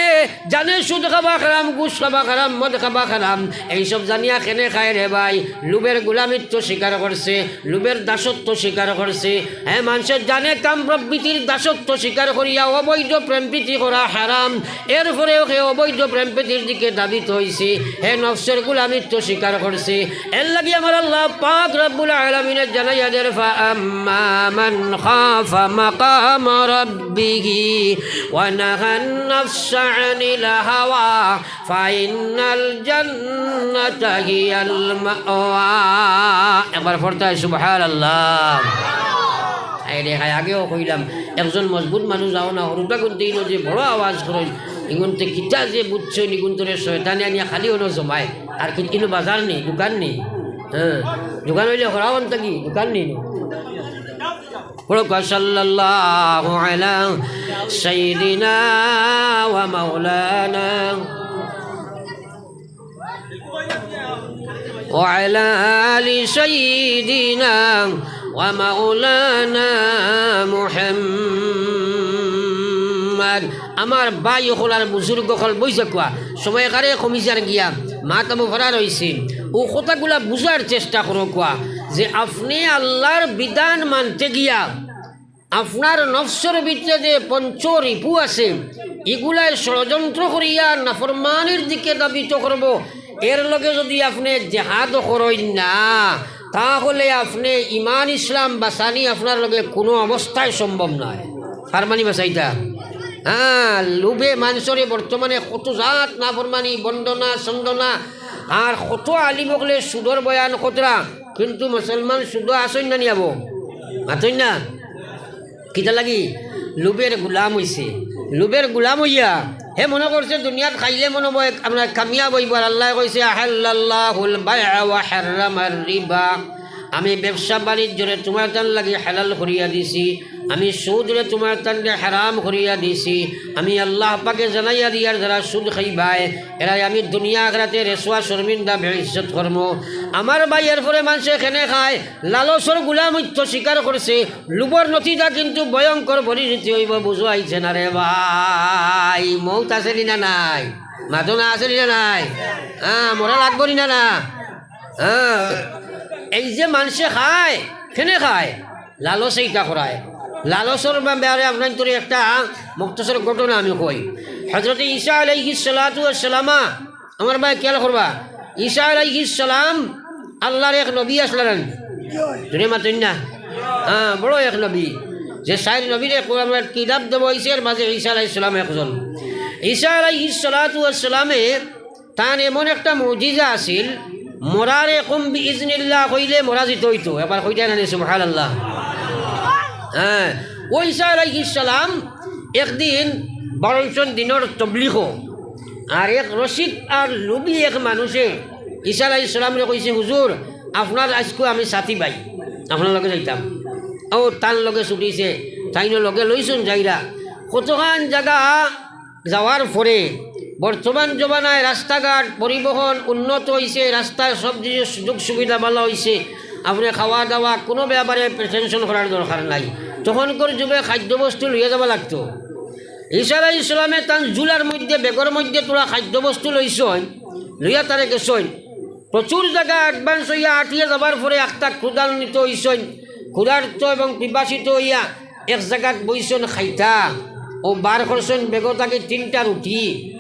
জানে সুদ খাবা হারাম, ঘুষ খাবা হারাম, মদ খাবা হারাম, এইসব জানিয়া কেনে খায় রে ভাই? লোভের গোলামিত্ব স্বীকার করছে, লোভের দাসত্ব স্বীকার করছে। হে, মানষে জানে কাম প্রবৃত্তির দাসত্ব স্বীকার করিয়া অবৈধ প্রেম প্রীতি করা হারাম, এরপরেও অবৈধ প্রেম প্রীতির দিকে ধাবিত হইছে, হে নফসর গুলামিত্ব স্বীকার করছে। এর লাগি আমার আল্লাহ পাক রব্বুল আলামিনে জানাইয়া দের, فأما من خاف مقام ربه ونهى النفس عن الهوى فإن الجنة هي المأوى। একবার পড়তায় সুবহানাল্লাহ। এই রে, হায়, আগেও কইলাম, একজন মজবুত মানুষ যাও না, হুরুতা গুনতে ইনো যে বড় আওয়াজ করইন, ইগুনতে কিতা যে বুঝছো, ইগুনতরে শয়তানে আনিয়া খালি অনো জমায়। আর কি, ইনো বাজার নি, দোকান নি? হ্যাঁ, দোকান অইলে হরাওন থাকি, দোকান নি। পড়ো, صلى الله على سيدنا ومولانا وعلى آل سيدنا ومولانا محمد। আমার ভাই অকল আর বুজুর্গ অকল, বই যাউক্কা, সময় কারে কমি যার গিয়া, মাত আমু ফারা রইছে। অউ কথাগুলা বুঝার চেষ্টা করউক্কা যে আপনে আল্লাহর বিধান মানতে গিয়া আপনার নফসর ভিতরে যে পঞ্চ রিপু আছে, ইগুলায় ষড়যন্ত্র করিয়া নাফরমানির দিকে ধাবিত করবো। এর লগে যদি আপনে জেহাদ করইন না, তাহলে আপনে ইমান ইসলাম বাঁচানি আপনার লগে কুনু অবস্থায় সম্ভব নায়। পারবা নি বাঁচাইতা? হ্যাঁ, লোভে মানষরে বর্তমানে কত জাত নাফরমানি, বন্দনা, সন্দনা, আর কত আলিম অকলে সুদর বয়ান করতরা, কিন্তু মুসলমান সুদ আছইন না নি আবো? মাতইন না? কিতা লাগি? লোভের গুলাম অইছে। লোভের গুলাম অইয়া হে মনো করছে দুনিয়াত খাইলে মনো অয় আমরা কামিয়াব অইবো। আর আল্লায় কইছে, أحل الله البيع وحرم الربا। আমি ব্যবসা বাণিজ্যরে তুমার তান লাগি হালাল করিয়া দিছি, আমি সুদরে তুমার তানরে হারাম করিয়া দিছি। আমি আল্লাহ পাকে জানাইয়া দিয়ার, যারা সুদ খাইবায়, এরারে আমি দুনিয়া আখেরাতে রেসুয়া শর্মিন্দা বেইজ্জত করমু। আমার ভাই, এরপরে মানষে কেনে খায়, লালচর গুলামিত্ব স্বীকার করছে, লোভর নতিজা কিন্তু ভয়ঙ্কর পরিণতি অইবো, বুঝো আইছে না রে ভাই? মউত আছে নি না নাই? মাতো না, আছে নি না নাই? হ্যাঁ, মরা লাগবো নি না না? হ্যাঁ, এই যে মানষে খায়, কেনে খায়? লালচে ইতা করায়। লালচর বা-, ব্যাপারে আপনাইনতরে একটা মুক্তসর ঘটনা আমি কই। হজরতে ঈসা আলাইহিস সালাতু ওয়াস সালামা, আমার ভাই খেয়াল করবা, ঈসা আলাইহিস সালাম আল্লাহর এক নবী আসলা না নি? জোরে মাতইন না। হ্যাঁ, বড় এক নবী। যে চাইর নবীরে কোরআন কিতাব দেওয়া অইছে, এর মাঝে ঈসা আলাইহিস সালাম একজন। ঈসা আলাইহিস সালাতু ওয়াস সালামে তান এমন একটা মুজিজা আছিল, মরারে কুম বিইজনিল্লাহ কইলে মরা যিতো অইতো। একবার কইতা না নি সুবহানাল্লাহ? হ্যাঁ, অউ ঈসা আলাইহিস সালাম একদিন বারইছন দিনর তবলিগো, আর এক রসিক আর লোভী এক মানষে ঈসা আলাইহিস সালামরে কইছে, "হুজুর, আপনার আইজকু আমি সাথী ভাই, আপনার লগে যাইতাম।" অউ তান লগে ছুটিছে, তাইনও লগে লইছন যাইরা। কতখান জাগা যাওয়ার পরে বর্তমান জমানায় রাস্তাঘাট, পরিবহন উন্নত অইছে, রাস্তায় সব জিনিস সুযোগ সুবিধা ভালা অইছে। আপনে খাওয়া দাওয়া কুনু ব্যাপারে টেনশন করার দরকার নাই। তখনকার যুগে খাদ্যবস্তু লইয়া যাওয়া লাগতো। ঈসা আলাইহিস সালামে তান ঝুলার মধ্যে, ব্যাগর মধ্যে থুড়া খাদ্যবস্তু লইছইন, লইয়া তারে গেছইন। প্রচুর জাগা অ্যাডভান্স অইয়া আটিয়া যাবার পরে আখতা ক্ষুধান্বিত অইছইন, ক্ষুধার্ত এবং পিপাসিত অইয়া এক জাগাত বইছইন খাইতা। অউ বার করছইন ব্যাগ থাকি তিনটা রুটি,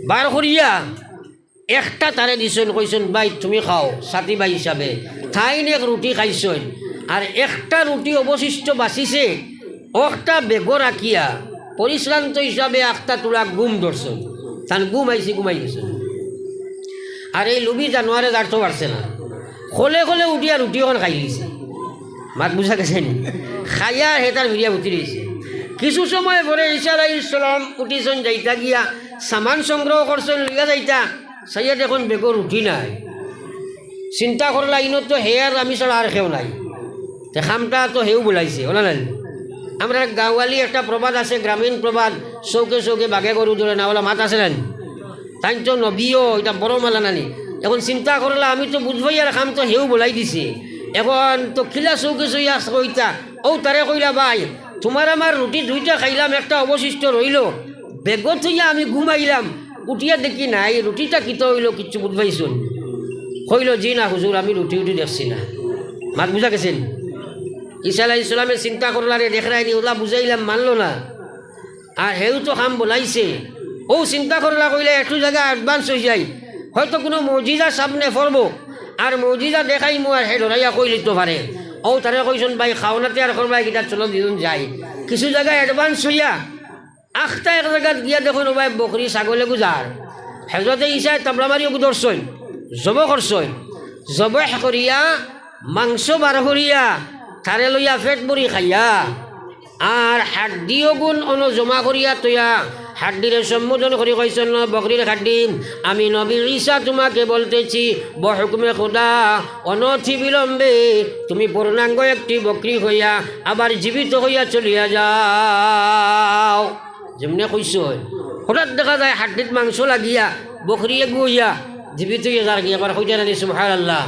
বার করিয়া একটা তারে দিছইন, কইছইন, "ভাই, তুমি খাও, সাথী ভাই হিসাবে।" তাইন এক রুটি খাইছইন, আর একটা রুটি অবশিষ্ট বাচিছে, অখটা ব্যাগো রাখিয়া পরিশ্রান্ত হিসাবে আখতা থুড়া ঘুম ধরছইন। তান ঘুম আইছে, ঘুমাই গেছইন। আর এই লোভী জানোয়ারে জারতো পারছে না, খলে খলে উঠিয়া রুটি অখান খাইলিছে। মাত বুঝা গেছে নি? খাইয়া হে তার ফিরিয়া উঠি রইছে। কিছু সময় পরে ঈসা আলাইহিস সালাম উঠিছইন, যাইতা গিয়া সামান সংগ্রহ করছইন, লইয়া যাইতা, চাইয়া দেখইন ব্যাগো রুটি নাই। চিন্তা করলা, "ইনো তো হে আর আমি ছাড়া আর কেউ নাই, তে কামটা তো হেউ বুলাইছে, অলা নায়?" আমরার গাঁওয়ালি একটা প্রবাদ আছে, গ্রামীণ প্রবাদ, "চৌকে চৌকে বাঘে গরু ধরে না", অলা মাত আছে না নি? তাইন তো নবীও, ইটা বড় মালা না নি? অখন চিন্তা করলা, "আমি তো বুঝবাই আর কাম তো হেউ বুলাই দিছে, অখন তো কিলা চৌকে চৌকে কইতা?" অউ তারে কইলা, "ভাই, তুমার আমার রুটি দুইটা খাইলাম, একটা অবশিষ্ট রইলো, ব্যাগো থইয়া আমি ঘুমাইলাম, উঠিয়া দেখি নাই, রুটিটা কিতা অইলো, কিচ্ছু বুঝবাইছো নি?" কইলো, "জি না হুজুর, আমি রুটি উটি দেখছি না।" মাত বুঝা গেছে নি? ঈসা আলাইহিস সালামে চিন্তা করলা, "রে, দেখরায় নি, অলা বুঝাইলাম, মানলো না, আর হেউ তো কাম বুলাইছে, অউ চিন্তা করলা কইলা, একটু জাগা অ্যাডভান্স অই যাই, হয়তো কুনু মুজিজা সামনে পড়বো, আর মুজিজা দেখাইমু আর হে ডরাইয়া কইলিতো পারে। অউ তারে কইছইন, ভাই, খাওনাতে আর করবায় কিতা, চলো দুইজন যাই। কিছু জাগা অ্যাডভান্স অইয়া আখতা এক জাগাত গিয়া দেখইন, ও ভাই, বকরি ছাগলে গুজার। হজরতে ইছায় তাবড়া মারি ওগু ধরছইন, জবো করছইন। জবহ করিয়া, মাংস বার করিয়া, তারে লইয়া পেট ভরি খাইয়া, আর হাড্ডি ওগুন অনো জমা করিয়া থইয়া, হাড্ডিরে সম্বোধন করি কইছইন, "বকরির হাড্ডি, আমি নবী ঈসা তোমাকে বলতেছি, বহুকুমে খুদা, অনতিবিলম্বে তুমি পূর্ণাঙ্গ একটি বকরি হইয়া আবার জীবিত হইয়া চলিয়া যাও।" যেমনে কইছইন, হঠাৎ দেখা যায় হাড্ডিত মাংস লাগিয়া বকরি এগু অইয়া জীবিত অইয়া যারগি, আবার কইতা নানি সুবহানাল্লাহ।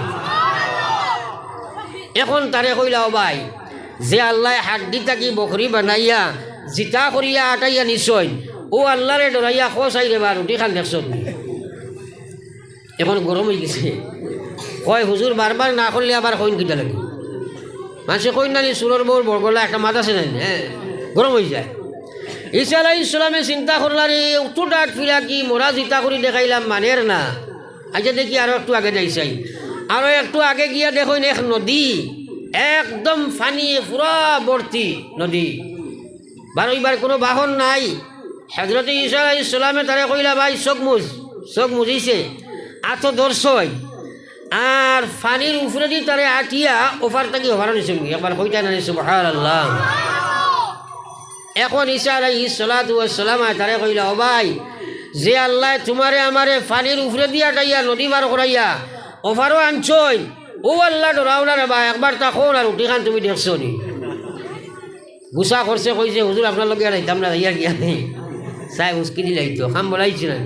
এখন তারে কইলা, ও ভাই, যে আল্লায় হাড্ডি থাকি বকরি বানাইয়া জিতা করিয়া আটাইয়া নিছইন, অউ আল্লারে ডরাইয়া কও চাই রেবা, রুটি খান দেখছস নি? এখন গরম অই গেছে। কয়, হুজুর, বারবার না করলে আবার কইন কিতা লাগি? মানষে কইন নানি, চুরর বউর বড় গলা, একটা মাত আছে নানি, হে? গরম অই যায়। ঈসা আলাইহিস সালামে চিন্তা করলা, রে, অত ডাট ফিরা কি, মরা জিতা করি দেখাইলাম, মানের না। আইচ্ছা, দেখি আরো একটু আগে যাই চাই। আরো একটু আগে গিয়া দেখইন এক নদী, একদম পানিয়ে পুরা ভর্তি নদী। বারইবার কুনু বাহন নাই। হজরতে ঈসা আলাইহিস সালামে তারে কইলা, ভাই, চউখ মুজ, চউখ মুজিছে, আতো ধরছইন, আর পানির উপরেদি তারে আটিয়া ওপার থাকি ওপারো নিছইন। একবার কইতা নানি সুবহানাল্লাহ। এখন ঈসা আলাইহিস সালাতু ওয়াস সালামে তারে কইলা, ও ভাই, যে আল্লায় তোমারে আমারে পানির উপরেদি আটাইয়া নদী বার করাইয়া ওপারো আনছইন, অউ আল্লা ডরাও না রেবা, একবার তা কও না, রুটি খান তুমি দেখছো নি? গুসা করছে, কইছে, হুজুর, আপনার লগে আর আইতাম না, যাইয়ার গিয়া নি। চাই উস্কি দিলাইতো, কাম বলাইছে না।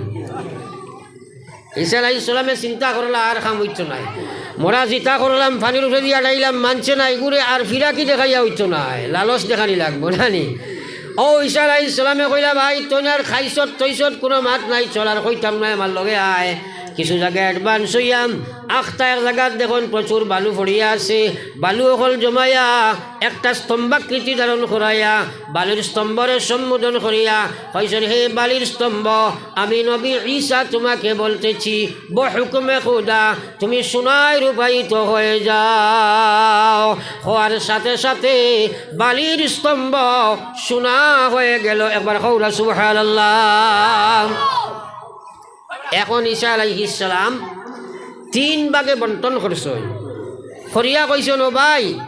ঈসা আলাইহিস সালামে চিন্তা করলা, আর কাম অইতো নায়। মরা জিতা করলাম, পানির উপরেদি আটাইলাম, মানছে না, ইগুরে আর ফিরাকি দেখাইয়া অইতো নায়, লালচ দেখানি লাগবো নানি। অউ ঈসা আলাইহিস সালামে কইলা, ভাই, তইন আর খাইছত, তইছত, কুনু মাত নাই, চল আর কইতাম নায়, আমার লগে আয়। কিছু জাগা অ্যাডভান্স অইয়াম, আখতা এক জাগাত দেখইন প্রচুর বালু পড়িয়া আছে, বালু অকল জমাইয়া একটা স্তম্ভাকৃতি ধারণ করাইয়া, বালির স্তম্ভরে সম্বোধন করিয়া কইছইন, হে বালির স্তম্ভ, আমি নবী ঈসা তোমাকে বলতেছি, বহুকুমে খুদা, তুমি সোনায় রূপায়িত হয়ে যাও। কওয়ার সাথে সাথে বালির স্তম্ভ সোনা হয়ে গেল। একবার কও না সুবহানাল্লাহ। এখন ঈসা আলাইহিস সালাম তিন ভাগে বন্টন করছইন। করিয়া কইছইন, ও ভাই,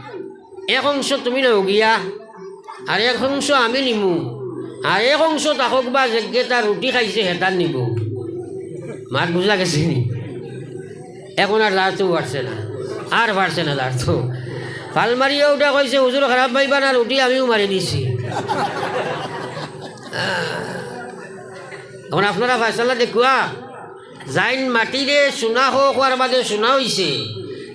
এক অংশ তুমি নেও গিয়া, আর এক অংশ আমি নিমু, আর এক অংশ থাকউক বা যেগিয়ে তার রুটি খাইছে হেতার নিবো। মাত বুঝা গেছে নি? এখন আর দাঁড়তো পারছে না, আর পারছে না দাঁড়তো। ফাল মারিয়া উঠা কইছে, হুজুর খারাপ পাইবা না, রুটি আমিও মারি দিছি। এখন আপনারা ফয়সালা দেখুয়া, যাইন মাটিরে সোনা কওয়ার বাদে সোনা অইছে,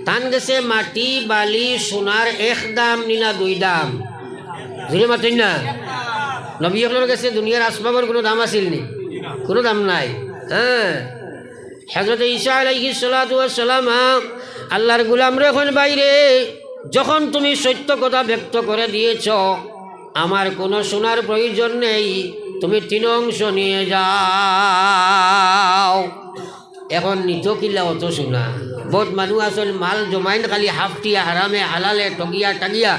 তান গেছে মাটি, বালি, সোনার এক দাম নি না দুই দাম? জুরে মাতইন না। নবী অকলর গেছে দুনিয়ার আসবাবর কুনু দাম আছিল নি? কুনু দাম নাই। হ্যাঁ, হজরত ঈসা আলাইহিস সালাতু ওয়াস সালাম, আল্লার গুলামরে কইন, ভাইরে, যখন তুমি সত্য কথা ব্যক্ত করে দিয়েছ, আমার কুনু সোনার প্রয়োজন নেই, তুমি তিন অংশ নিয়ে যাও। এখন নিতো কিলা অত সোনা? বউত মানুষ আছইন, মাল জমাইন খালি হাফটিয়া, হারামে, হালালে, ঠগিয়া, টাগিয়া।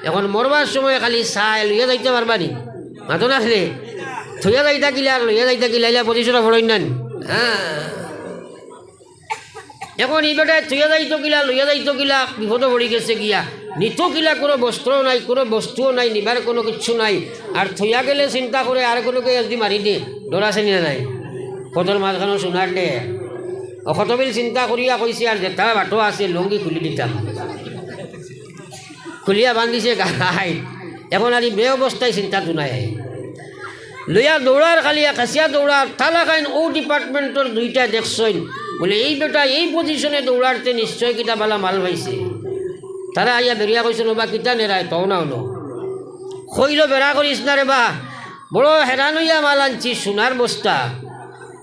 এখন মরবার সময় খালি চায়, লইয়া যাইতা পারবা নি? মাতো না রে। থইয়া যাইতা কিলা আর লইয়া যাইতা কিলা, ইলা পজিশনো পড়ইন না নি? হ্যাঁ। এখন ই বেটায় থইয়া যাইতো কিলা, লইয়া যাইতো কিলা, বিপদো পড়ি গেছে গিয়া। নিতো কিলা, কুনু বস্ত্র নাই, কুনু বস্তুও নাই, নিবার কুনু কিচ্ছু নাই। আর থইয়া গেলে চিন্তা করে আর কুনুকে এজদি মারি দে, ডর আছে নি না নাই? কতর মাঝখানো সোনার ঢের। অউ কতবিল চিন্তা করিয়া কইছে, আর যেতা বাটো আছে লুঙ্গি খুলি দিতাম। খুলিয়া বান্ধিছে গায়। এখন আর ই বে অবস্থায় চিন্তা তো নাই। লইয়া দৌড়ার খালি এক হাসিয়া দৌড়ার, তালা খাইন অউ ডিপার্টমেন্টর দুইটায় দেখছইন। বলে, এই বেটা এই পজিশনে দৌড়ারতে নিশ্চয় কিতা বালা মাল পাইছে। তারা আইয়া বেরিয়া কইছইন, ওবা কিতা নেরায়, তও না অইলো। কইলো, বেড়া করিস না রে বা, বড় হেরান অইয়া মাল আনছি, সোনার বস্তা।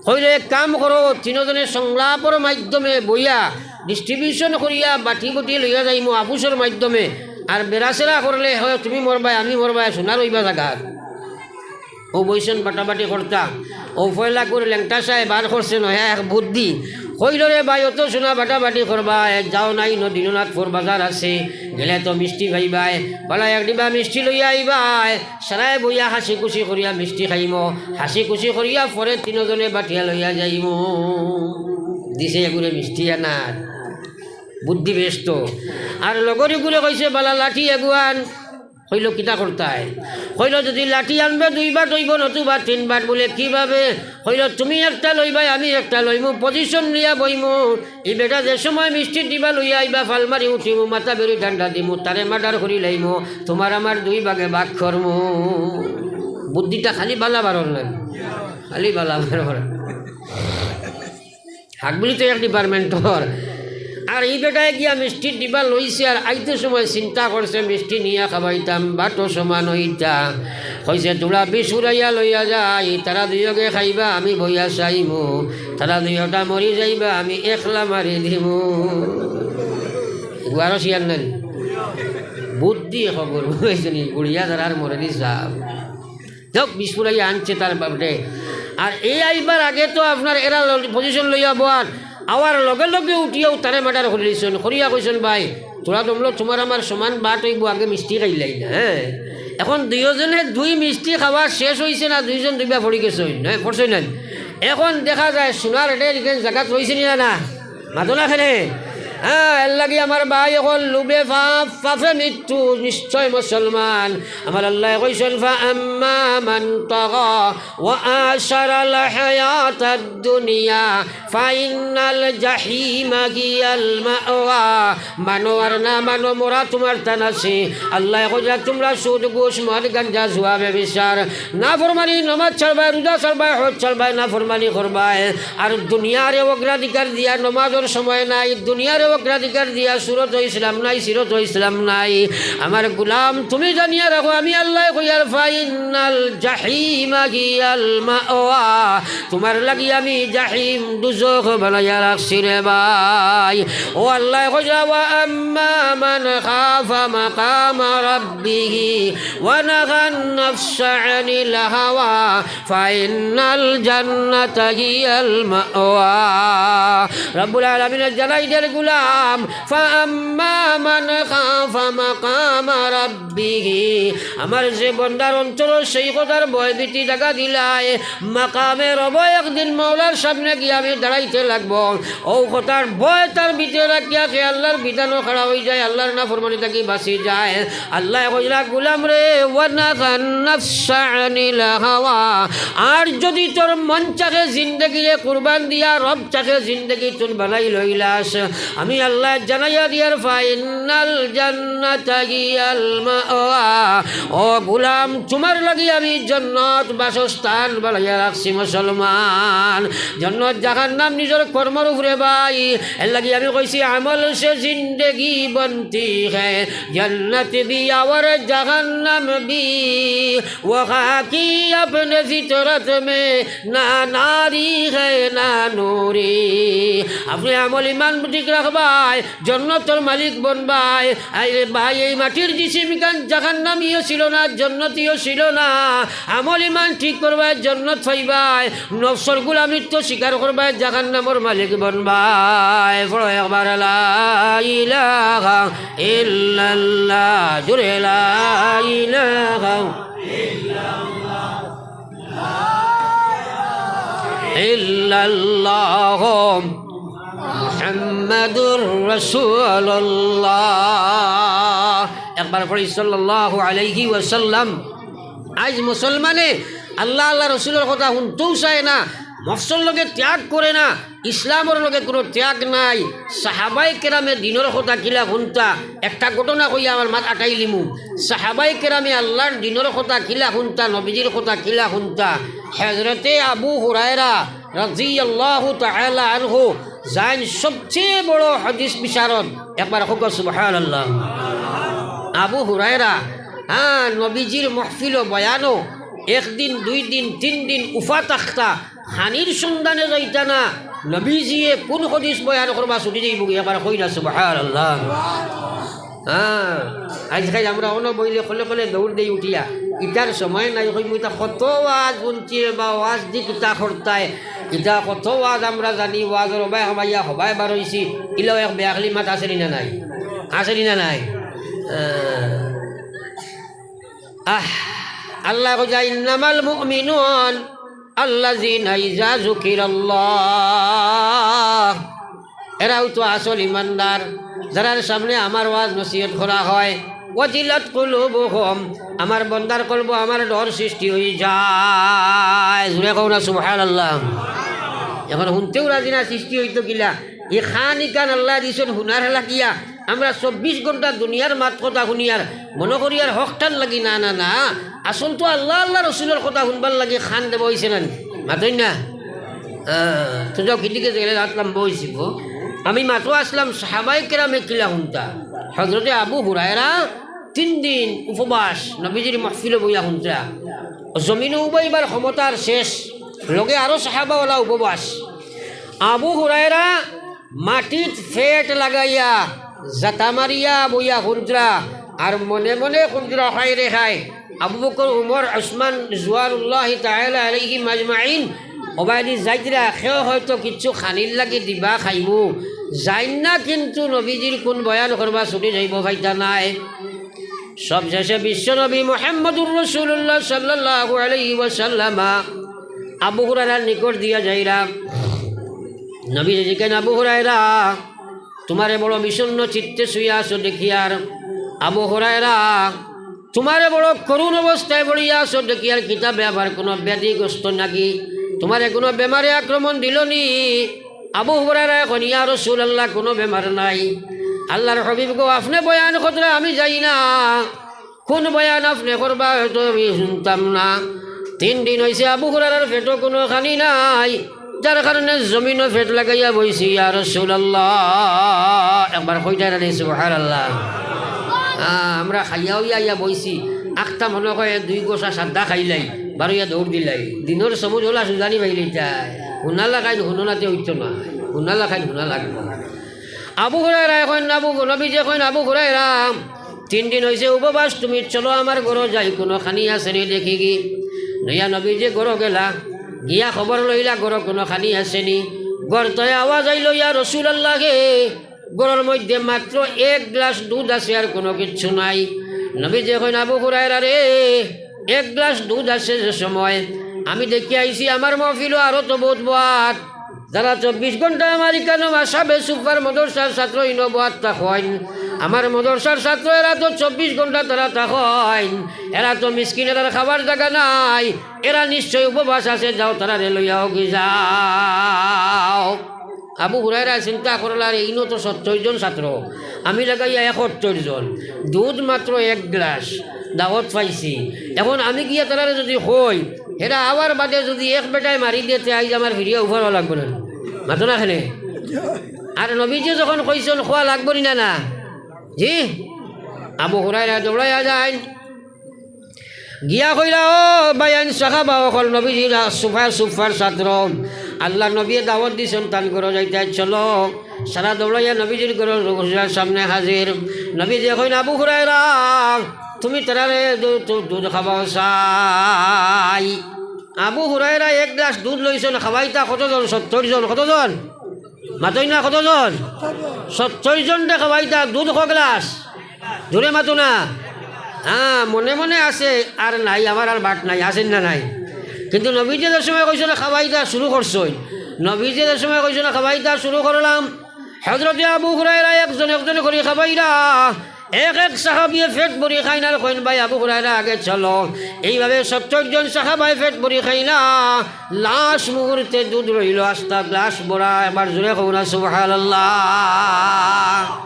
কইলো, এক কাম করো, তিনোজনে সংলাপর মাধ্যমে বইয়া, ডিস্ট্রিবিউশন করিয়া, বাটি বুটি লইয়া যাইমু আফুসর মাধ্যমে। আর বেড়াছেড়া করলে হয় তুমি মরবায়, আমি মরবায়, সোনার অইবা জাগাত। অউ বইছইন বাটাবাটি করতা। অউ পয়লাকুর লেংটা সাহেব বার করছে নয়া এক বুদ্ধি। কইলো, "রে ভাই, অত সোনা বাটাবাটি করবায়, যাও না, ইনো দিননাথপুর বাজার আছে, গেলে তো মিষ্টি পাইবায়, বালা এক ডিবা মিষ্টি লইয়া আইবায়, সারায় বইয়া হাসি খুশি করিয়া মিষ্টি খাইমু, হাসি খুশি করিয়া পরে তিনজনে বাটিয়া লইয়া যাইমু।" দিছে এগুরে মিষ্টি আনার বুদ্ধি বেশ তো। আর লগর ইগুরে কইছে, "বালা লাঠি এগু আন।" কইলো, "কিতা করতায়?" কইলো, "যদি লাঠি আনবে দুই বাট অইবো, নতুবা তিন বাট।" বুলে, "কিভাবে?" কইলো, "তুমি একটা লইবায়, আমি একটা লইমু, পজিশন নিয়া বইমু। ই বেটা যে সময় মিষ্টির ডিবা লইয়া আইবা, ফাল মারি উঠিমু, মাথা বেরি ডান্ডা দিমু, তারে মার্ডার করি লাইমু, তুমার আমার দুই ভাগে ভাগ করমু।" বুদ্ধিটা খালি বালা বারর না, খালি বালা বারর। হাকবুলি তো এক ডিপার্টমেন্টর। আর ই বেটায় গিয়া মিষ্টির ডিবা লইছে, আর আইতে সময় চিন্তা করছে, "মিষ্টি নিয়া খাবাইতাম, বাটো সমান অইতা।" কইছে, "তুরা বিষ উড়াইয়া লইয়া যাই, তারা দুইওগে খাইবা, আমি বইয়া চাইমু, তারা দুইওটা মরি যাইবা, আমি একলা মারি দিমু।" গুয়ারো শিয়ার নানি বুদ্ধি খবর বুঝছনি, গুড়িয়া তারার মরে দি সাহেব। যাউক, বিষ ফুরাইয়া আনছে তার বাপরে। আর এই আইবার আগে তো আপনার এরা ল-, পজিশন লইয়া বওয়ার, আওয়ার লগে লগে উঠিয়াউ তারে মার্ডার করি দিছইন, করিয়া কইছইন, "ভাই, তুরা দমলো তুমার আমার সমান বাট অইবো, আগে মিষ্টি খাইলাই না, হ্যাঁ?" এখন দুইওজনে দুই মিষ্টি খাওয়া শেষ অইছে না, দুইজন দুইবা পড়ি গেছইন, হ্যাঁ, পড়ছইন না? এখন দেখা যায় সোনার রেটের ইখান জাগাত রইছে নি না, না? মাতো না কেনে? হ্যাঁ, এর লাগি আমার ভাই অকল, লোভে পাপ, পাপে মৃত্যু, নিশ্চয় মুসলমান। আমার আল্লায় কইছইন, "فأما من طغى وآثر الحياة الدنيا فإن الجحيم هي المأوى।" মানো আর না মানো, মরা তুমার টান আছে। আল্লায় কইরা, তুমরা সুদ, ঘুষ, মদ, গাঞ্জা, জুয়া, ব্যভিচার, নাফরমানি, নমাজ ছাড়বায়, রোজা ছাড়বায়, হজ ছাড়বায়, নাফরমানি করবায়, আর দুনিয়ারে অগ্রাধিকার দিয়া, নমাজর সময় নাই, দুনিয়ারে অগ্রাধিকার দিয়া, সুরত ইসলাম নাই, সিরত ইসলাম নাই। আমার গুলাম, তুমি জানিয়া রাখো, আমি আল্লায় কইয়ার, "فإن الجحيم هي المأوى।" তুমার লাগি আমি জাহিম, দুজখ বানাইয়া রাখছি রে ভাই। ও আল্লায় কইরা, "وأما من خاف مقام ربه ونهى النفس عن الهوى فإن الجنة هي المأوى।" রব্বুল আলামিনে জানাই দের গুলাম, "فأما من خاف مقام ربه", আমার যে বন্দার অন্তরো সেই কথার ভয় ভীতি জাগা দিলায়, মাকামে রব একদিন মাওলার সামনে গিয়া আমি দাঁড়াইতে লাগবো। অউ কথার ভয় তার ভিতরে রাখিয়া সে আল্লার বিধানো খাড়া অইযায়, আল্লার নাফরমানি থাকি বাঁচি যায়। আল্লায় কইরা, "গুলাম রে, ونهى النفس عن الهوى।" আর যদি তোর মন চাহে জিন্দেগিরে কুরবান দিয়া রব চাহে জিন্দেগি তুন বানাই লইলাস, আমি আল্লায় জানাইয়া দিয়ার, "فإن الجنة هي المأوى।" ও গুলাম, তুমার লাগি আমি জন্নত বাসস্থান বানাইয়া রাখছি মুসলমান। জন্নত জাহান্নাম নিজর কর্মর উপরে ভাই। এর লাগি আমি কইছি, "عمل سے زندگی بنتی ہے، جنت بھی اور جہنم بھی، وہ خاکی اپنے فطرت میں نہ ناری ہے نہ نوری۔" আপনে আমল ইমান ঠিক রাখবায়, জন্নতর মালিক বনবায়। আরে ভাই, এই মাটির জিসিম ইখান জাহান্নামিও ছিল না, জন্নতিও ছিল না। আমল ইমান ঠিক করবায়, জন্নত পাইবায়। নফসর গুলামিত্ব স্বীকার করবায়, জাহান্নামর মালিক বনবায়। পড়ো একবার লা ইলাহা ইল্লাল্লাহ, জোরে লা ইলাহা ইল্লাল্লাহ মুহাম্মাদুর রাসূলুল্লাহ। একবার পড়ি সাল্লাল্লাহু আলাইহি ওয়াসাল্লাম। আইজ মুসলমানে আল্লাহ, আল্লাহ রসুলর কথা হুনতেও চায় না, নফসর লগে ত্যাগ করে না, ইসলামর লগে কোনো ত্যাগ নাই। সাহাবায়ে কেরামে দিনর কথা কিলা হুনতা, একটা ঘটনা কইয়া আমার মাত আটাইলিমু। সাহাবায়ে কেরামে আল্লাহর দিনর কথা কিলা হুনতা, নবীজির কথা কিলা হুনতা। হযরতে আবু হুরায়রা রাদিয়াল্লাহু তাআলা আনহু, যাইন সবচেয়ে বড় হাদিস বিশারদ। একবার কউক্কা সুবহানাল্লাহ। আবু হুরায়রা, হ্যাঁ, নবীজির মাহফিলো বয়ানো একদিন, দুই দিন, তিন দিন উফা থাকতা, খানির সন্ধানে যাইতা না। নবীজিয়ে কোন হাদিস বয়ান করবা ছুটি যাইবগি, একবার কই না সুবহানাল্লাহ। হ্যাঁ, আইজকাইল আমরা অনো বইলে কলে কলে দৌড় দেই উঠিয়া। ইতার সময় নাই, কইমু ইতা কত ওয়াজ হুনছি বা ওয়াজ দি কিতা করতায়, ইতা কত ওয়াজ আমরা জানি, ওয়াজর হবায় হামাইয়া হবায় বার অইছি, ইলাও এক বেআখলি মাত আছে নি না নাই? আছে নি না নাই? আহ, আহ, আল্লায় কইতা, "ইন্নামাল মুমিনুন আল্লাযিনা ইযা যুকিরাল্লাহ।" এরাউ তো আসল ইমানদার, যারার সামনে আমার ওয়াজ নসিহত করা হয়। "ওয়াজিলাত কুলুবুহুম", আমার বন্দার কলবো আমার ডর সৃষ্টি অইযায়। জুরে কও না সুবহানাল্লাহ। এখন হুনতেউ রাজি না, সৃষ্টি অইতো কিলা? ই কান ইখান আল্লায় দিছইন হুনার লাগিয়া। আমরা চব্বিশ ঘন্টা দুনিয়ার মাত কথা হুনিয়ার মনো করিয়ার হকটার লাগি, না, না, না। আসল তো আল্লাহ, আল্লাহ রসুলর কথা হুনবার লাগি কান দেওয়া অইছে না নি? মাতইন না? আহ, তো যাও, কিদিকে গেলে রাত লম্বা অইছে গো। আমি মাত্র আসলাম, সাহাবায়ে কেরামে কিলা হুনতা। হযরতে আবু হুরায়রা তিন দিন উপবাস, নবীজির মাহফিলো বইয়া হুনতা। জমিনো উবাইবার ক্ষমতার শেষ, লগে আরো সাহাবাওয়ালা উপবাস। আবু হুরায়রা মাটিত পেট লাগাইয়া, জাতা মারিয়া বইয়া হুনতা, আর মনে মনে হুনতা, "হায় রে হায়।" আবু বকর, উমর, উসমান, রিদওয়ানুল্লাহি তাআলা আলাইহিম আজমাইন, ওবায়দি যাইতরা, কেউ হয়তো কিচ্ছু খানির লাগি দিবা খাইমু, যাইন না, কিন্তু নবীজির কুন বয়ান করবা ছুটি যাইবো, পাইতা নায়। সবশেষে বিশ্বনবী মুহাম্মদুর রাসূলুল্লাহ সাল্লাল্লাহু আলাইহি ওয়াসাল্লামা আবু হুরায়রার নিকট দিয়া যাইরা। নবীজি জিকাইন, "আবু হুরায়রা, তুমারে বড় বিষণ্ণ চিত্তে শুইয়া আছো দেখিয়ার, আবু হুরায়রা, তুমারে বড় করুণ অবস্থায় পড়িয়া আছো দেখিয়ার, কিতা ব্যাপার, কুনু ব্যাধিগ্রস্ত নাকি? তুমারে কুনু বেমারে আক্রমণ দিলো নি?" আবু হুরায়রায় কইন, "ইয়া রাসূলুল্লাহ, কুনু বেমার নাই।" "আল্লাহর হাবিব গো, আপনে বয়ান কররা, আমি যাই না।" কুন বয়ান আপনে করবা, অতো আমি হুনতাম না। তিন দিন অইছে আবু হুরায়রার পেটো কুনু খানি নাই, যার কারণে জমিনো পেট লাগাইয়া বইছি, ইয়া রাসূলুল্লাহ। একবার কইতা নানি সুবহানাল্লাহ। আহ, আমরা খাইয়া অইয়া আইয়া বইছি, আখতা মনো কয় দুই গোসা সাদ্দা খাইলাই, বারইয়া দৌড় দিলাই। দিনর সবুজ ওলা সুজানি পাইলিতা। হুনা লাখাইন হুনো নাতে অইতো না, হুনা লাখাইন হুনা লাগবো। আবু হুরায়রায় কইন, আবু, নবীজিয়ে কইন, "আবু হুরায়রা, তিন দিন অইছে উপবাস, তুমি চলো আমার ঘরো যাই, কুনু খানি আছে নি দেখিগি।" লইয়া নবীজি ঘরো গেলা, গিয়া খবর লইলা ঘরো কুনু খানি আছে নি। ঘর তনে আওয়াজ আইলো, "ইয়া রাসূলুল্লাহ গে, ঘরর মধ্যে মাত্র এক গ্লাস দুধ আছে, আর কুনু কিচ্ছু নাই।" নবীজিয়ে কইন, "আবু হুরায়রা রে, এক গ্লাস দুধ আছে যে সময়, আমি দেখিয়া আইছি আমার মাহফিলো আরো তো বউত বওয়াত।" যারা চব্বিশ ঘন্টা আমার ইকানো আসাবে সুফার মাদ্রাসার ছাত্র ইনো বওয়াত থাকইন, আমার মাদ্রাসার ছাত্র এরা তো চব্বিশ ঘন্টা তারা থাকইন, এরা তো মিসকিন, এরার খাবার জাগা নাই, এরা নিশ্চয় উপবাস আছে, যাও তারারে লইয়া অগি যাও। আবু হুরায়রা চিন্তা করলা, "আরে, ইনো তো সত্তইর জন ছাত্র, আমি লাগাইয়া একত্তইর জন, দুধ মাত্র এক গ্লাস, দাওয়াত পাইছি, এখন আমি গিয়া তারারে যুদি কই, হেরা আওয়ার বাদে যুদি এক বেটায় মারি দেয়, তে আইজ আমার ফিরিয়া উফারও লাগবো না।" মাতো না কেনে? আর নবীজিয়ে যখন কইছইন, কওয়া লাগবো নি না, না? জি? আবু হুরায়রা দৌড়াইয়া যাইন, গিয়া কইলা, "ও বায়ান সাহাবা অকল, নবীজির সুফার, সুফার ছাত্র, আল্লাহর নবীয়ে দাওয়াত দিছইন, তান ঘরো যাইতায়, চলো।" সারা দৌড়াইয়া নবীজির ঘরর দরজার সামনে হাজির। নবীজিয়ে কইন, "আবু হুরায়রা, তুমি তারারে দু-, দু-, দুধ খাওয়াও চাই।" আবু হুরায়রা এক গ্লাস দুধ লইছইন, খাওয়াইতা কতজন? সত্তইর জন। কতজন? মাতইন না, কতজন? সত্তইর জনরে খাওয়াইতা, দুধ ক গ্লাস? জুরে মাতো না। হ্যাঁ, মনে মনে আছে, আর নাই, আমার আর বাট নাই, আছে না নাই? কিন্তু নবীজিয়ে যে সময় কইছইন খাওয়াইতা, শুরু করছইন। নবীজিয়ে যে সময় কইছইন খাওয়াইতা, শুরু করলাম। হযরতে আবু হুরায়রা একজন একজন করি খাওয়াইরা, এক এক সাহাবিয়ে পেট ভরি খাইন আর কইন, "ভাই আবু হুরায়রা, আগে চলো।" এইভাবে সত্তইর জন সাহাবায় পেট ভরি খাইলা। লাস্ট মুহূর্তে দুধ রইলো আস্তা গ্লাস ভরা। একবার জুরে কও না সুবহানাল্লাহ।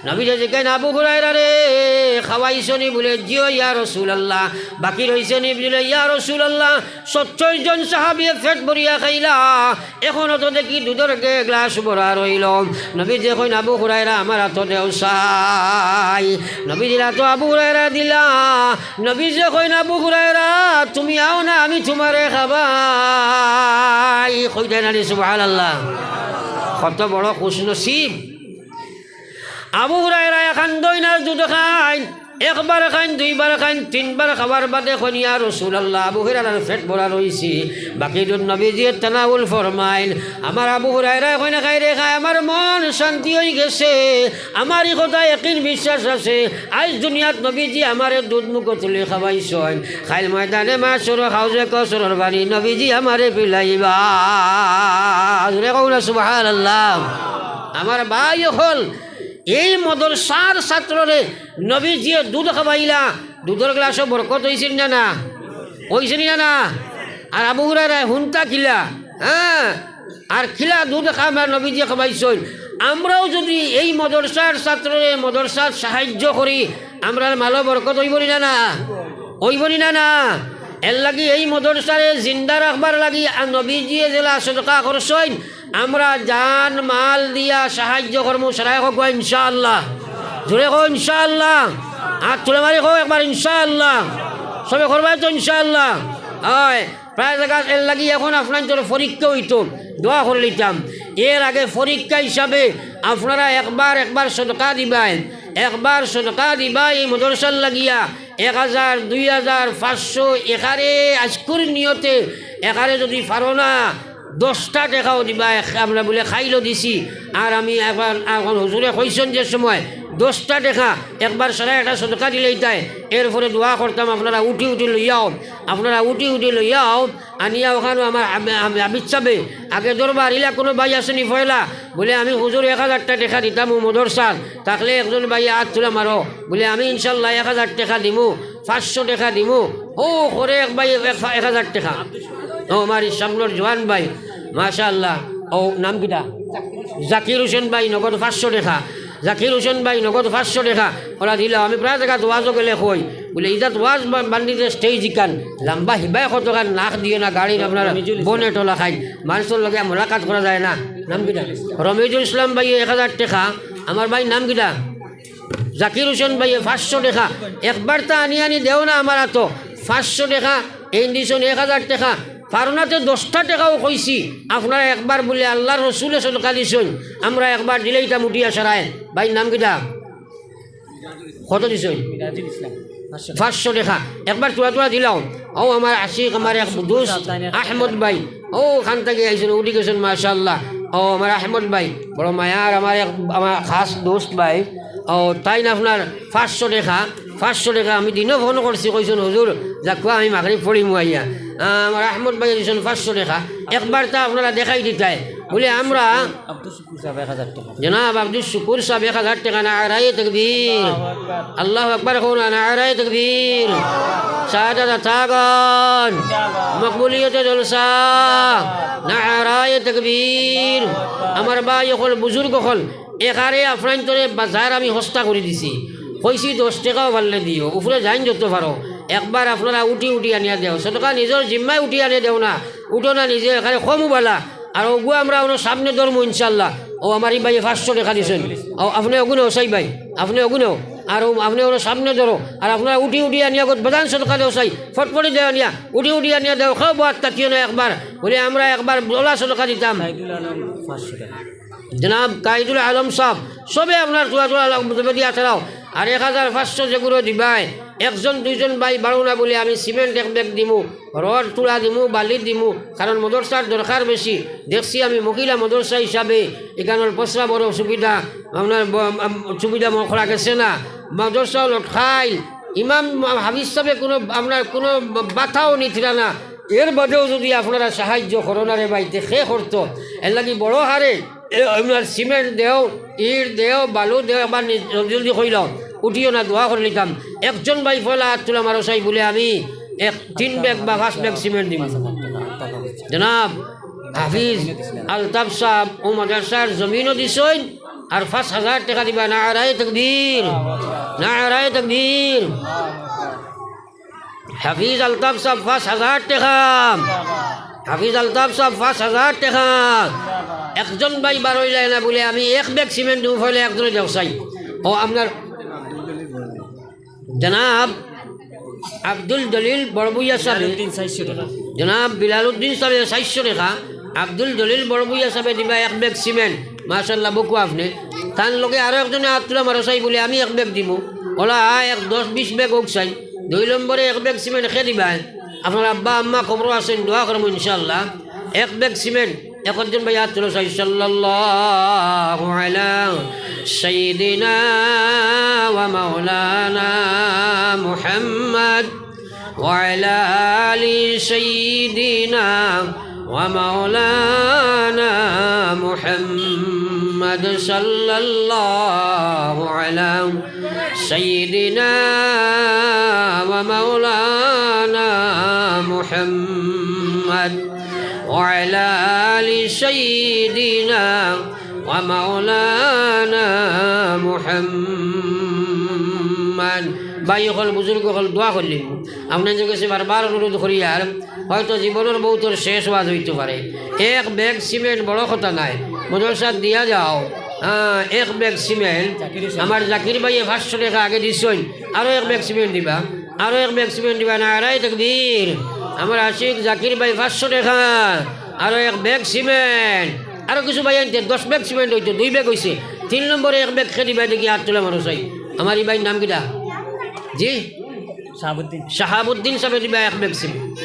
নবীজিয়ে জিকাইন, "আবু হুরায়রা রে, খাওয়াইছো নি?" বুলে, "জি অয় ইয়া রাসূলুল্লাহ।" "বাকি রইছে নি?" বুলে, "ইয়া রাসূলুল্লাহ, সত্তইর জন সাহাবিয়ে পেট ভরিয়া খাইলা, এখনো তো দেখি দুধর গে-, গ্লাস ভরা রইলো।" নবীজিয়ে কইন, "আবু হুরায়রা, আমার আতো দেও চাই।" নবীজির আতো আবু হুরায়রা দিলা। নবীজিয়ে কইন, "আবু হুরায়রা, তুমি আও না, আমি তুমারে খাবাই।" কইতা নানি সুবহানাল্লাহ। কত বড় খুশনসিব। আবু হুরায়রা এখান দইনার দুধ খাইন। একবার খাইন, দুইবার খাইন, তিনবার খাওয়ার বাদে কইন, "ইয়া রাসূলুল্লাহ, আবু হুরায়রার পেট ভরা রইছে।" বাকি দুধ নবীজিয়ে তানাউল ফরমাইন। আমার আবু হুরায়রায় কইন, "খাই রে খাই, আমার মন শান্তি অইগেছে, আমার ই কথা একিন বিশ্বাস আছে, আইজ দুনিয়াত নবীজি আমারে দুধ মুখো তুলি খাওয়াইছইন, কাইল ময়দানে মাশরো হাউজে কাউসারর পানি নবীজি আমারে পিলাইবা।" জোরে কও না সুবহানাল্লাহ। আমার ভাই অকল, এই মাদ্রাসার ছাত্ররে নবীজিয়ে দুধ খাওয়াইলা, দুধর গ্লাসো বরকত অইছে নি না, না? অইছে নি না, না? আর আবু হুরায়রায় হুনতা কিলা, হ্যাঁ? আর কিলা দুধ খা-, আমার নবীজিয়ে খাওয়াইছইন। আমরাও যুদি এই মাদ্রাসার ছাত্ররে মাদ্রাসাত সাহায্য করি, আমরার মালো বরকত অইবো নি না, না? অইবো নি না, না? এরলাগি এই মাদ্রাসারে জিন্দা রাখবার লাগি আর নবীজিয়ে যেলা সদকা করছইন, আমরা জান মাল দিয়া সাহায্য করমু, সারায় কও ইনশাআল্লাহ। জোরে কও ইনশাআল্লাহ। আত তুলে মারি কও একবার ইনশাআল্লাহ। সবে করবায় তো ইনশাআল্লাহ। অয়, প্রায় জাগাত এরলাগি এখন আপনাইনতর পরীক্ষা অইতো, দোয়া করিলিতাম। এর আগে পরীক্ষা হিসাবে আপনারা একবার, একবার সদকা দিবায়, একবার সদকা দিবায় এই মাদ্রাসার লাগিয়া, এক হাজার, দুই হাজার, পাঁচশো, একারে আজকুর নিয়তে, একারে যুদি পারো না, দশটা টেকাও দিবায়, এক-, আমরা বুলে কাইলও দিছি, আর আমি একবার, এখন হুজুরে কইছইন যে সময়, দশটা টেকা একবার সারা একটা সদকা দিলাইতায়, এরপরে দোয়া করতাম, আপনারা উঠি উঠি লইয়াও, আপনারা উঠি উঠি লইয়াও, আনিয়া অখানো আমার আব-, আব-, আবিদ সাবে, আগে দরবার ইলা কুনু ভাই আছইন নি পয়লা, বুলে আমি হুজুর এক হাজারটা টেকা দিতাম ও মাদ্রাসার, থাকলে একজন ভাই আত তুলে মারো, বুলে আমি ইনশাআল্লাহ এক হাজার টেকা দিমু, পাঁচশো টেকা দিমু। ও করে এক ভাই এক, এক হাজার টেকা। ও আমার সামনর জোয়ান ভাই, মাশাআল্লাহ। ও নাম কিতা? জাকির হোসেন ভাই, নগদ পাঁচশো টেকা। জাকির হোসেন ভাই, নগদ পাঁচশো টেকা। ওরা দিলা, আমি প্রায় জাগাত ওয়াজও গেলে কই, বুলে, "ইজাত ওয়াজ বা-, বান্দিতে স্টেজ ইখান, লাম্বা হিবায় কতখান নাক দিও না, গাড়ির আপনার বনেটও লাখাইন, মানষর লগে মুলাকাত করা যায় না।" নাম কিতা? রমিজুল ইসলাম ভাই, এক হাজার টেকা। আমার ভাই নাম কিতা? জাকির হোসেন ভাইয়ে পাঁচশো টেকা, একবারতা আনি আনি দেও না আমার আতো, পাঁচশো টেকা, এই দিছইন এক হাজার টেকা, পারো না তে দশটা টেকাও কইছি, আপনারা একবার বুলে আল্লার রসুলে সদকা দিছইন, আমরা একবার দিলাইতাম উঠিয়া সারায়। ভাইর নাম কিতা? কত দিছইন? পাঁচশো টেকা, একবার তুলা তুলা দিলাও। ও আমার আশিক, আমার এক দোস্ত আহমদ ভাই, ও খান থাকি আইছইন, উঠি গেছইন, মাশাআল্লাহ। ও আমার আহমদ ভাই, বড় মায়ার আমার এক, আমার খাস দোস্ত ভাই, ও তাইন আপনার পাঁচশো টেকা, পাঁচশো টেকা আমি দিনও ফোন করছি, কইছইন, "হুজুর, যাউক্কা, আমি মাগরিব পড়িমু আইয়া।" আহ, আমার আহমদ ভাই দিছইন পাঁচশো টেকা, একবারতা আপনারা দেখাই দিতায়। বুলে আমরা আব্দুল শুকুর সাব এক হাজার টেকা। জনাব আব্দুল শুকুর সাব এক হাজার টেকা, নারায়ে তাকবীর। আল্লাহু আকবার কও না, নারায়ে তাকবীর। শাহাদাত আতাগণ, মকবুলিয়তে জলসা, নারায়ে তাকবীর। আমার ভাই অকল, বুজুর্গ অকল, একারে আপনাইনতরে বাজার আমি হস্তা করি দিছি। কইছি দশ টেকাও পারলে দিও, উপরে যাইন যত পারো। একবার আপনারা উঠি উঠি আনিয়া দেও। সদকা নিজর জিম্মায় উঠি আনিয়া দেও না, উঠো না নিজে, একারে কমু বালা। আর ওগু আমরা অনো সামনে ধরমু ইনশাআল্লাহ। ও আমার ই ভাইয়ে পাঁচশো টেকা দিছইন। ও আপনে ওগুনেও সাই ভাই, আপনে ওগুনেও। আর ও আপনে অনো সামনে ধরো। আর আপনারা উঠি উঠি আনিয়া গত বাজান সদকা দেও সাই। ফটফটি দেও আনিয়া, উঠি উঠি আনিয়া দেও। কেউ বাদ থাকিও না একবার। বুলে আমরা একবার ওলা সদকা দিতাম। সাইদুল আলম পাঁচশো টেকা। জনাব কাইদুল আলম সাব, সবে আপনার তুলা তুলা লাগ-, দিয়া তারাও। আর এক হাজার পাঁচশো যেগুলো দিবায়, একজন দুইজন ভাই বারো না বুলে আমি সিমেন্ট এক ব্যাগ দিমু, রড তুলা দিমু, বালি দিমু, কারণ মাদ্রাসার দরকার বেশি। দেখছি আমি মহিলা মাদ্রাসা হিসাবে ইখানর পয়সা বড় সুবিধা, আপনার ব-, আম, সুবিধা মনে করা গেছে না। মাদ্রাসা লটকাইল, ইমাম হাফিজ সাবে কোনো, আপনার কোনো বাতাও নিতরা না। এর বাদেও যদি আপনারা সাহায্য করো না রে ভাই, তে খে করতো। এর লাগি বড় হারে এ, আপনার সিমেন্ট দেও, ইট দেও, বালু দেও, একবার নি-, জলদি জলদি কইলাও। উঠিও না, দোয়া করিলিতাম। একজন ভাই পয়লা আত তুলা মারো সাই বুলে আমি এক, তিন ব্যাগ বা পাঁচ ব্যাগ সিমেন্ট দিমু। জনাব হাফিজ আলতাফ সাব ও মাদ্রাসার জমিনও দিছইন, আর পাঁচ হাজার টেকা দিবা। নারায়ে তাকবীর, নারায়ে তাকবীর। হাফিজ আলতাফ সাব পাঁচ হাজার টেকা। হাফিজ আলতাফ সাব পাঁচ হাজার টেকা। একজন ভাই বারইলায় না বুলে আমি এক ব্যাগ সিমেন্ট দিমু, পয়লা একজনে দেও সাই। ও আপনার জনাব আব্দুল জলিল বড়বুইয়া সাবে, বিলালউদ্দিন চারশো টেকা। জনাব বিলালউদ্দিন সাবে চারশো টেকা, আব্দুল জলিল বড়বুইয়া সাবে দিবা এক ব্যাগ সিমেন্ট। মাশাআল্লাহ, বকু আপনে। তান লগে আরো একজনে আত তুলা মারো চাই বুলে, "আমি এক ব্যাগ দিমু।" অলা এক দশ বিশ ব্যাগ অউক চাই। দুই নম্বরে এক ব্যাগ সিমেন্ট কে দিবায়? আপনার আব্বা আম্মা কবরো আছইন, দোয়া করমু ইনশাআল্লাহ। এক ব্যাগ সিমেন্ট, একজন ভাই আত তুলো চাই। সাল্লাল্লাহু আলা সাইয়্যিদিনা ওয়া মাওলানা মুহাম্মদ وعلى آل سيدنا ومولانا محمد صلى الله على سيدنا ومولانا محمد وعلى آل سيدنا ومولانا محمد। ভাই অকল, বুজুর্গ অকল, দোয়া করলিমু। আপনাইনতর গেছে বারবার অনুরোধ করিয়ার, হয়তো জীবনর বউতর শেষ ওয়াজ অইতো পারে। এক ব্যাগ সিমেন্ট বড় কথা নায়, মাদ্রাসাত দিয়া যাও। হ্যাঁ, এক ব্যাগ সিমেন্ট। আমার জাকির ভাইয়ে পাঁচশো টেকা আগে দিছইন, আরো এক ব্যাগ সিমেন্ট দিবা, আরো এক ব্যাগ সিমেন্ট দিবা। নারায়ে তাকবীর। আমার আশিক জাকির ভাই পাঁচশো টেকা, আরো এক ব্যাগ সিমেন্ট। আরো কিছু ভাইয়াইন্তে দশ ব্যাগ সিমেন্ট অইতো, দুই ব্যাগ অইছে। তিন নম্বরে এক ব্যাগ কে দিবায় দেখি, আত তুলা মারো চাই। আমার ই ভাইর নাম কিতা? জি, শাহাবুদ্দিন। শাহাবুদ্দিন সাবে দিবা এক ব্যাগ সিমেন্ট।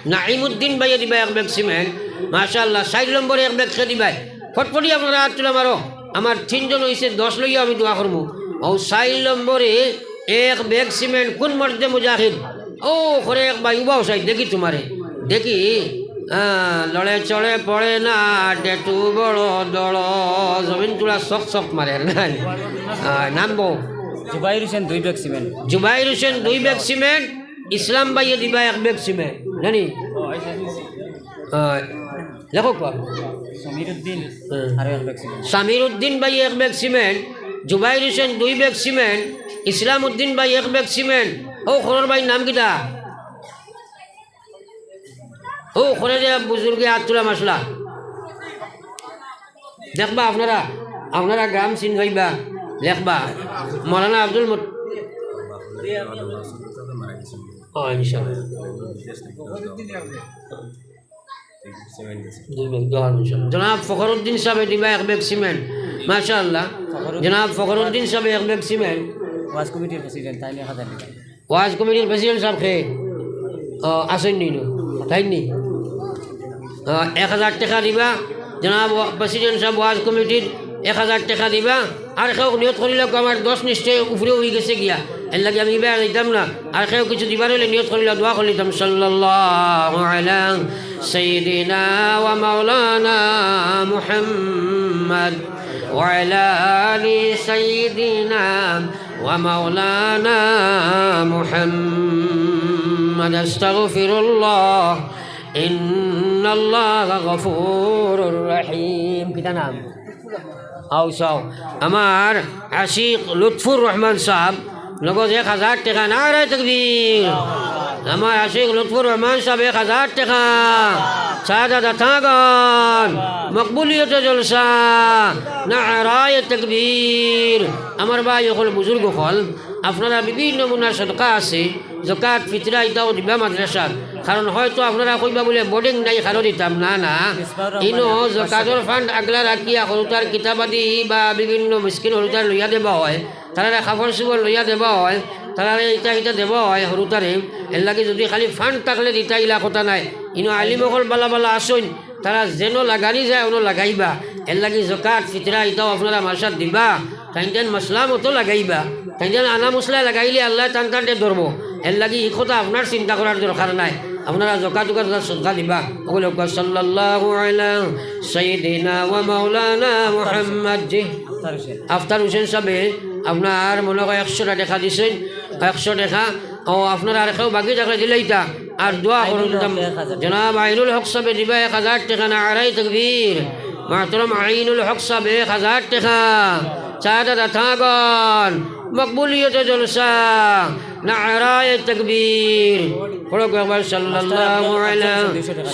নাইমুদ্দিন ভাইয়ে দিবা এক ব্যাগ সিমেন্ট। মাশাআল্লাহ, চাইর নম্বরে এক ব্যাগ কে দিবায়? ফটফটি আপনারা আত তুলা মারো। আমার তিনজন অইছে, দশ লইয়া আমি দোয়া করমু। অউ চাইর নম্বরে এক ব্যাগ সিমেন্ট। কুন মর্দে মুজাহিদ? অউ করে এক ভাই উবাও চাই, দেখি তুমারে। দেখি, আহ, লড়ে চড়ে পড়ে না, ডেটু বড় দড়, জমিন তুলা চক চক মারে না। আহ, নাম বউ? জুবাইর হোসেন দুই ব্যাগ সিমেন্ট। জুবাইর হোসেন দুই ব্যাগ সিমেন্ট, ইসলাম ভাইয়ে দিবা এক ব্যাগ সিমেন্ট, জানি? আহ, লেখো কোয়া? সমীর উদ্দিন হ্যাঁ। আরো এক ব্যাগ সিমেন্ট। সামির উদ্দিন ভাই এক ব্যাগ সিমেন্ট, জুবাইর হোসেন দুই ব্যাগ সিমেন্ট, ইসলাম উদ্দিন ভাই এক ব্যাগ সিমেন্ট। অউ খরর ভাইর নাম কিতা? অউ খরে যে বুজুর্গে আত তুলা মাসলা। দেখবা আপনারা, আপনারা গ্রাম চিন পাইবা, লেখবা। মৌলানা আব্দুল মুত-, ও, ইনশাআল্লাহ। দুই ব্যাগ, দোয়া, ইনশাআল্লাহ। জনাব ফখরুদ্দিন সাবে দিবা এক ব্যাগ সিমেন্ট। মাশাআল্লাহ। জনাব ফখরুদ্দিন সাবে এক ব্যাগ সিমেন্ট। ওয়াজ কমিটির প্রেসিডেন্ট, তাইন এক হাজার দিবা। ওয়াজ কমিটির প্রেসিডেন্ট সাব কে? ও, আছইন নি? তাইন নি? ও, এক হাজার টেকা দিবা। জনাব ওয়া-, প্রেসিডেন্ট সাব ওয়াজ কমিটির এক হাজার টেকা দিবা। আর কেউ নিয়ত করিলাউক্কা, আমার দশ নিশ্চয় উপরে অইগেছে গিয়া। এরলাগি আমি ইবার দিতাম না। আর কেউ কিছু দিবার অইলে নিয়ত করিলাও, দোয়া করিলিতাম। সাল্লাল্লাহু আলা সাইয়্যিদিনা ওয়া মাওলানা মুহাম্মদ ওয়া আলা আলি সাইয়্যিদিনা ওয়া মাওলানা মুহাম্মদ। আস্তাগফিরুল্লাহ, ইন্নাল্লাহা গফুরুর রহিম। কিতা নাম? আও চাও। আমার আশিক লুৎফুর রহমান সাব, নগদ এক হাজার টেকা, নারায়ে তাকবীর। আমার আশিক লুৎফুর রহমান সাব এক হাজার টেকা, চাচা দাতাগণ, মকবুলিয়তে জলসা, নারায়ে তাকবীর। আমার ভাই অকল, বুজুর্গ অকল, আপনারা বিভিন্ন মুনার সদকা আছে, জকাত, ফিতরা, ইতাও দিবা মাদ্রাসাত। কারণ হয়তো আপনারা কইবা বুলে বোর্ডিং নাই, কারো দিতাম না, না। ইনো জকাতর ফান্ড আগলা রাখিয়া হুরুতার কিতাবাদি বা বিভিন্ন মিসকিন হুরুতার লইয়া দেবা অয়, তারারে কাপড় চুপড় লইয়া দেবা অয়, তারারে ইতা ইতা দেবা অয় হুরুতারে। এরলাগি যুদি খালি ফান্ড থাকলে দিতা, ইলা কথা নায়। ইনো আলিম অকল বালা বালা আছইন, তারা যেনো লাগানি যায়, অনো লাগাইবা। এরলাগি জকাত, ফিতরা, ইতাও আপনারা মাদ্রাসাত দিবা। তাইন তাইন মাসলা মতো লাগাইবা। তাইন তাইন আনা মুসলা লাগাইলে আল্লায় তান তানরে ধরবো। এরলাগি ই কথা আপনার চিন্তা করার দরকার নাই। আপনারা জকাত উকাত সদকা দিবা। অকলে কউক্কা, সাল্লাল্লাহু আলা সাইয়্যিদিনা ওয়া মাওলানা মুহাম্মদ। জি। আফতার হোসেন। আফতার হোসেন সাবে আপনার মনো কয় একশো টেকা দিছইন, একশো টেকা। ও, আপনারা আর কেউ বাকি থাকলে দিলাইতা, আর দোয়া করুন। আইনুল হক এক হাজার। জনাব আইনুল হক সাবে দিবা এক হাজার টেকা, নারায়ে তাকবীর। মুহতারাম আইনুল হক সাবে এক হাজার টেকা, চাচা দাতাগণ, মকবুলিয়তে জলসা, নারায়ে তাকবীর। পড়ো একবার, সাল্লাল্লাহু আলা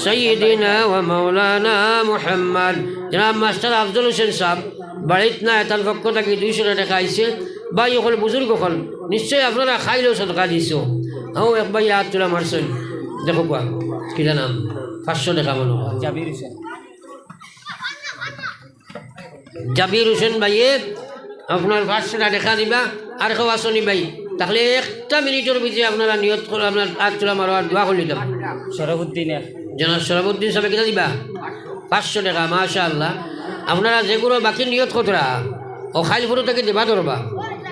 সাইয়্যিদিনা ওয়া মাওলানা মুহাম্মদ। জনাব মাস্টার আফজল হোসেন সাব, বাড়িত নাই, তান পক্ষ থাকি দুইশো টেকা আইছে। ভাই অকল, বুজুর্গ অকল, নিশ্চয় আপনারা খাইলেও সদকা দিছো। অউ এক ভাই আত তুলা মারছইন, দেখো কোয়া, কিতা নাম? পাঁচশো টেকা মনো অয়। জাবির হোসেন। জাবির হোসেন ভাইয়ে আপনার পাঁচশো টেকা দিবা। আর কেউ আছনি ভাই? তাইলে একটা মিনিটর ভিতরে আপনারা নিয়ত করে আপনার আত তুলা মারো আর দোয়া করি নিতাম। শরফুদ্দিন এক। জনাব শরফুদ্দিন সাহেব কিতা দিবা? পাঁচশো টেকা, মাশাআল্লাহ। আপনারা যেগুলো বাকি নিয়ত করতরা, অউ কাইল পরশু থাকি দিবা ধরবা,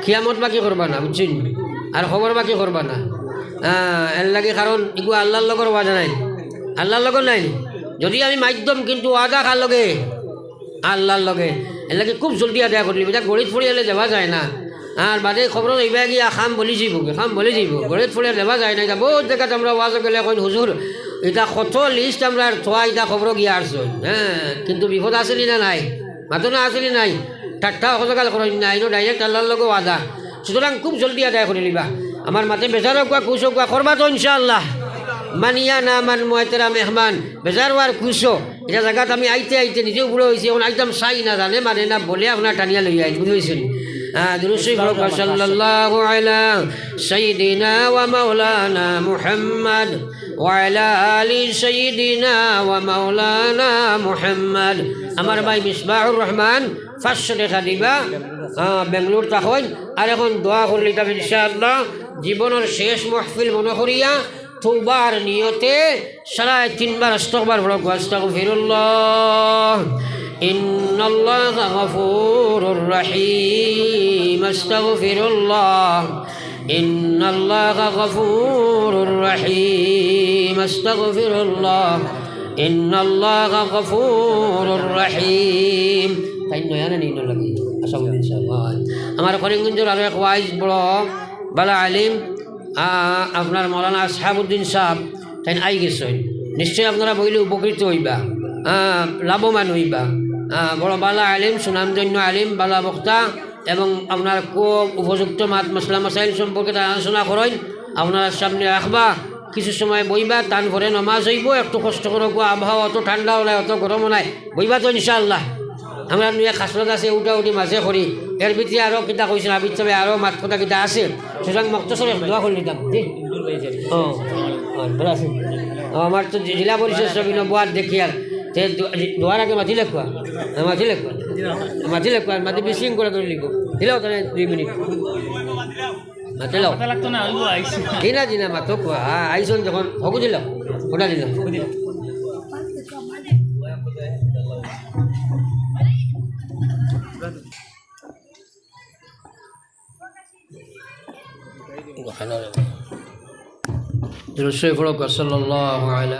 কিয়ামত বাকি করবা না, বুঝছইন? আর খবর বাকি করবা না। হ্যাঁ, এর লাগি কারণ ইগু আল্লাহর লগর ওয়াদা নায়, আল্লাহর লগর নায়। যদি আমি মাধ্যম, কিন্তু ওয়াদা কার লগে? আল্লাহর লগে। এর লাগি খুব জলদি আদায় করিলিবা, ইটা ঘড়িত পড়িয়া দেওয়া যায় না। আর বাদে খবর অইবা গিয়া কাম বলি যাইবো, কাম বলি যাইবো, ঘড়িত পড়িয়া দেওয়া যায় না। ইটা বহুত জাগাত আমরা ওয়াজো গেলে কইন, "হুজুর, ইটা কত লিস্ট আমরার থোয়া, ইটা খবর গিয়া আরছইন।" হ্যাঁ, কিন্তু বিপদ আছেনি না নাই? মাতো না আছেনি নাই? ঠাট্টা অকজকাল করইন না, ইনো ডাইরেক্ট আল্লাহর লগে ওয়াদা। সুতরাং খুব জলদি আদায় করিলিবা। আমার মাতে বেজার অউক্কা, খুশ অউক্কা, করবা তো ইনশাআল্লাহ। মানিয়া না মান মুহতারাম মেহমান, বেজার অওয়ার খুশ অ। ইটা জাগাত আমি আইতে আইতে নিজেও বুড়া অইছি, অখন আইতাম চাই না, জানে মানে না বলে আপনার টানিয়া লইয়া আইন, বুঝছইন? আহ, দুরূদ শরীফ পড়ো, সাল্লাল্লাহু আলা সাইয়্যিদিনা ওয়া মাওলানা মুহাম্মদ ওয়া আলা আলি সাইয়্যিদিনা ওয়া মাওলানা মুহাম্মদ। আমার ভাই মিসবাহুর রহমান পাঁচশো টেকা দিবা, আহ, বেঙ্গালুরু থাকইন। আর অখন দোয়া করিলিতাম ইনশাআল্লাহ, জীবনর শেষ মাহফিল মনো করিয়া তওবার নিয়তে সারায় তিনবার আস্তাগফিরুল্লাহ পড়ো, আস্তাগফিরুল্লাহ। ইন্নাল্লাহা গাফুরুর রাহিম, আস্তাগফিরুল্লাহ। ইন্নাল্লাহা গাফুরুর রাহিম, আস্তাগফিরুল্লাহ। ইন্নাল্লাহা গাফুরুর রাহিম। তাইন নয়া না নি ইনো লাগি? আসামুদ্দিন সাহেব। আমার করিমগঞ্জর আরো এক ওয়াইজ বড় বালা আলিম, আ, আপনার মৌলানা আসহাবুদ্দিন সাহেব, তাইন আই গেছইন। নিশ্চয় আপনারা বইলে উপকৃত অইবা, আ, লাভবান অইবা। আ, বড় বালা আলিম, সুনামধন্য আলিম, বালা বক্তা এবং আপনার খুব উপযুক্ত মাত মাসলা মাসাইল সম্পর্কে তাইন আলোচনা করইন। আপনারা সামনে রাখবা, কিছু সময় বইবা, তান পরে নমাজ অইবো, একটু কষ্ট করো, আবহাওয়া অত ঠান্ডাও নায়, অত গরমও নায়, বইবা তো ইনশাআল্লাহ। আমরা নিয়ে খাসলত আছে, উঠা উঠি মাঝে করি। এর ভিতরে আরো কিতা কইছেন, আবিদ সাহেব, আরো মাত কথা কিতা আছে? সুতরাং মক্তসর এক দোয়া করিলিতাম। জি? ও, ও, ভালা আছে। ও, আমার তো জে-, জেলা পরিষদ সব ইনো বওয়াত দেখি আর। তে দো-, দোয়ার আগে মাতিলে কুয়া? হ্যাঁ, মাতিলে কুয়া? মাতিলে কুয়া? মাতি বিশৃঙ্খলা ধরে লিখো। দিলাও তাহলে দুই মিনিট। মাতিলাও। মাতা লাগতো না, অইবো, আইছি। জি না, জি না, মাতো কুয়া। আ-, আইছইন যখন, হগু দিলাও। ওটা দিলাও। দুরূদ শরীফ পড়ো, সাল্লাল্লাহু আলা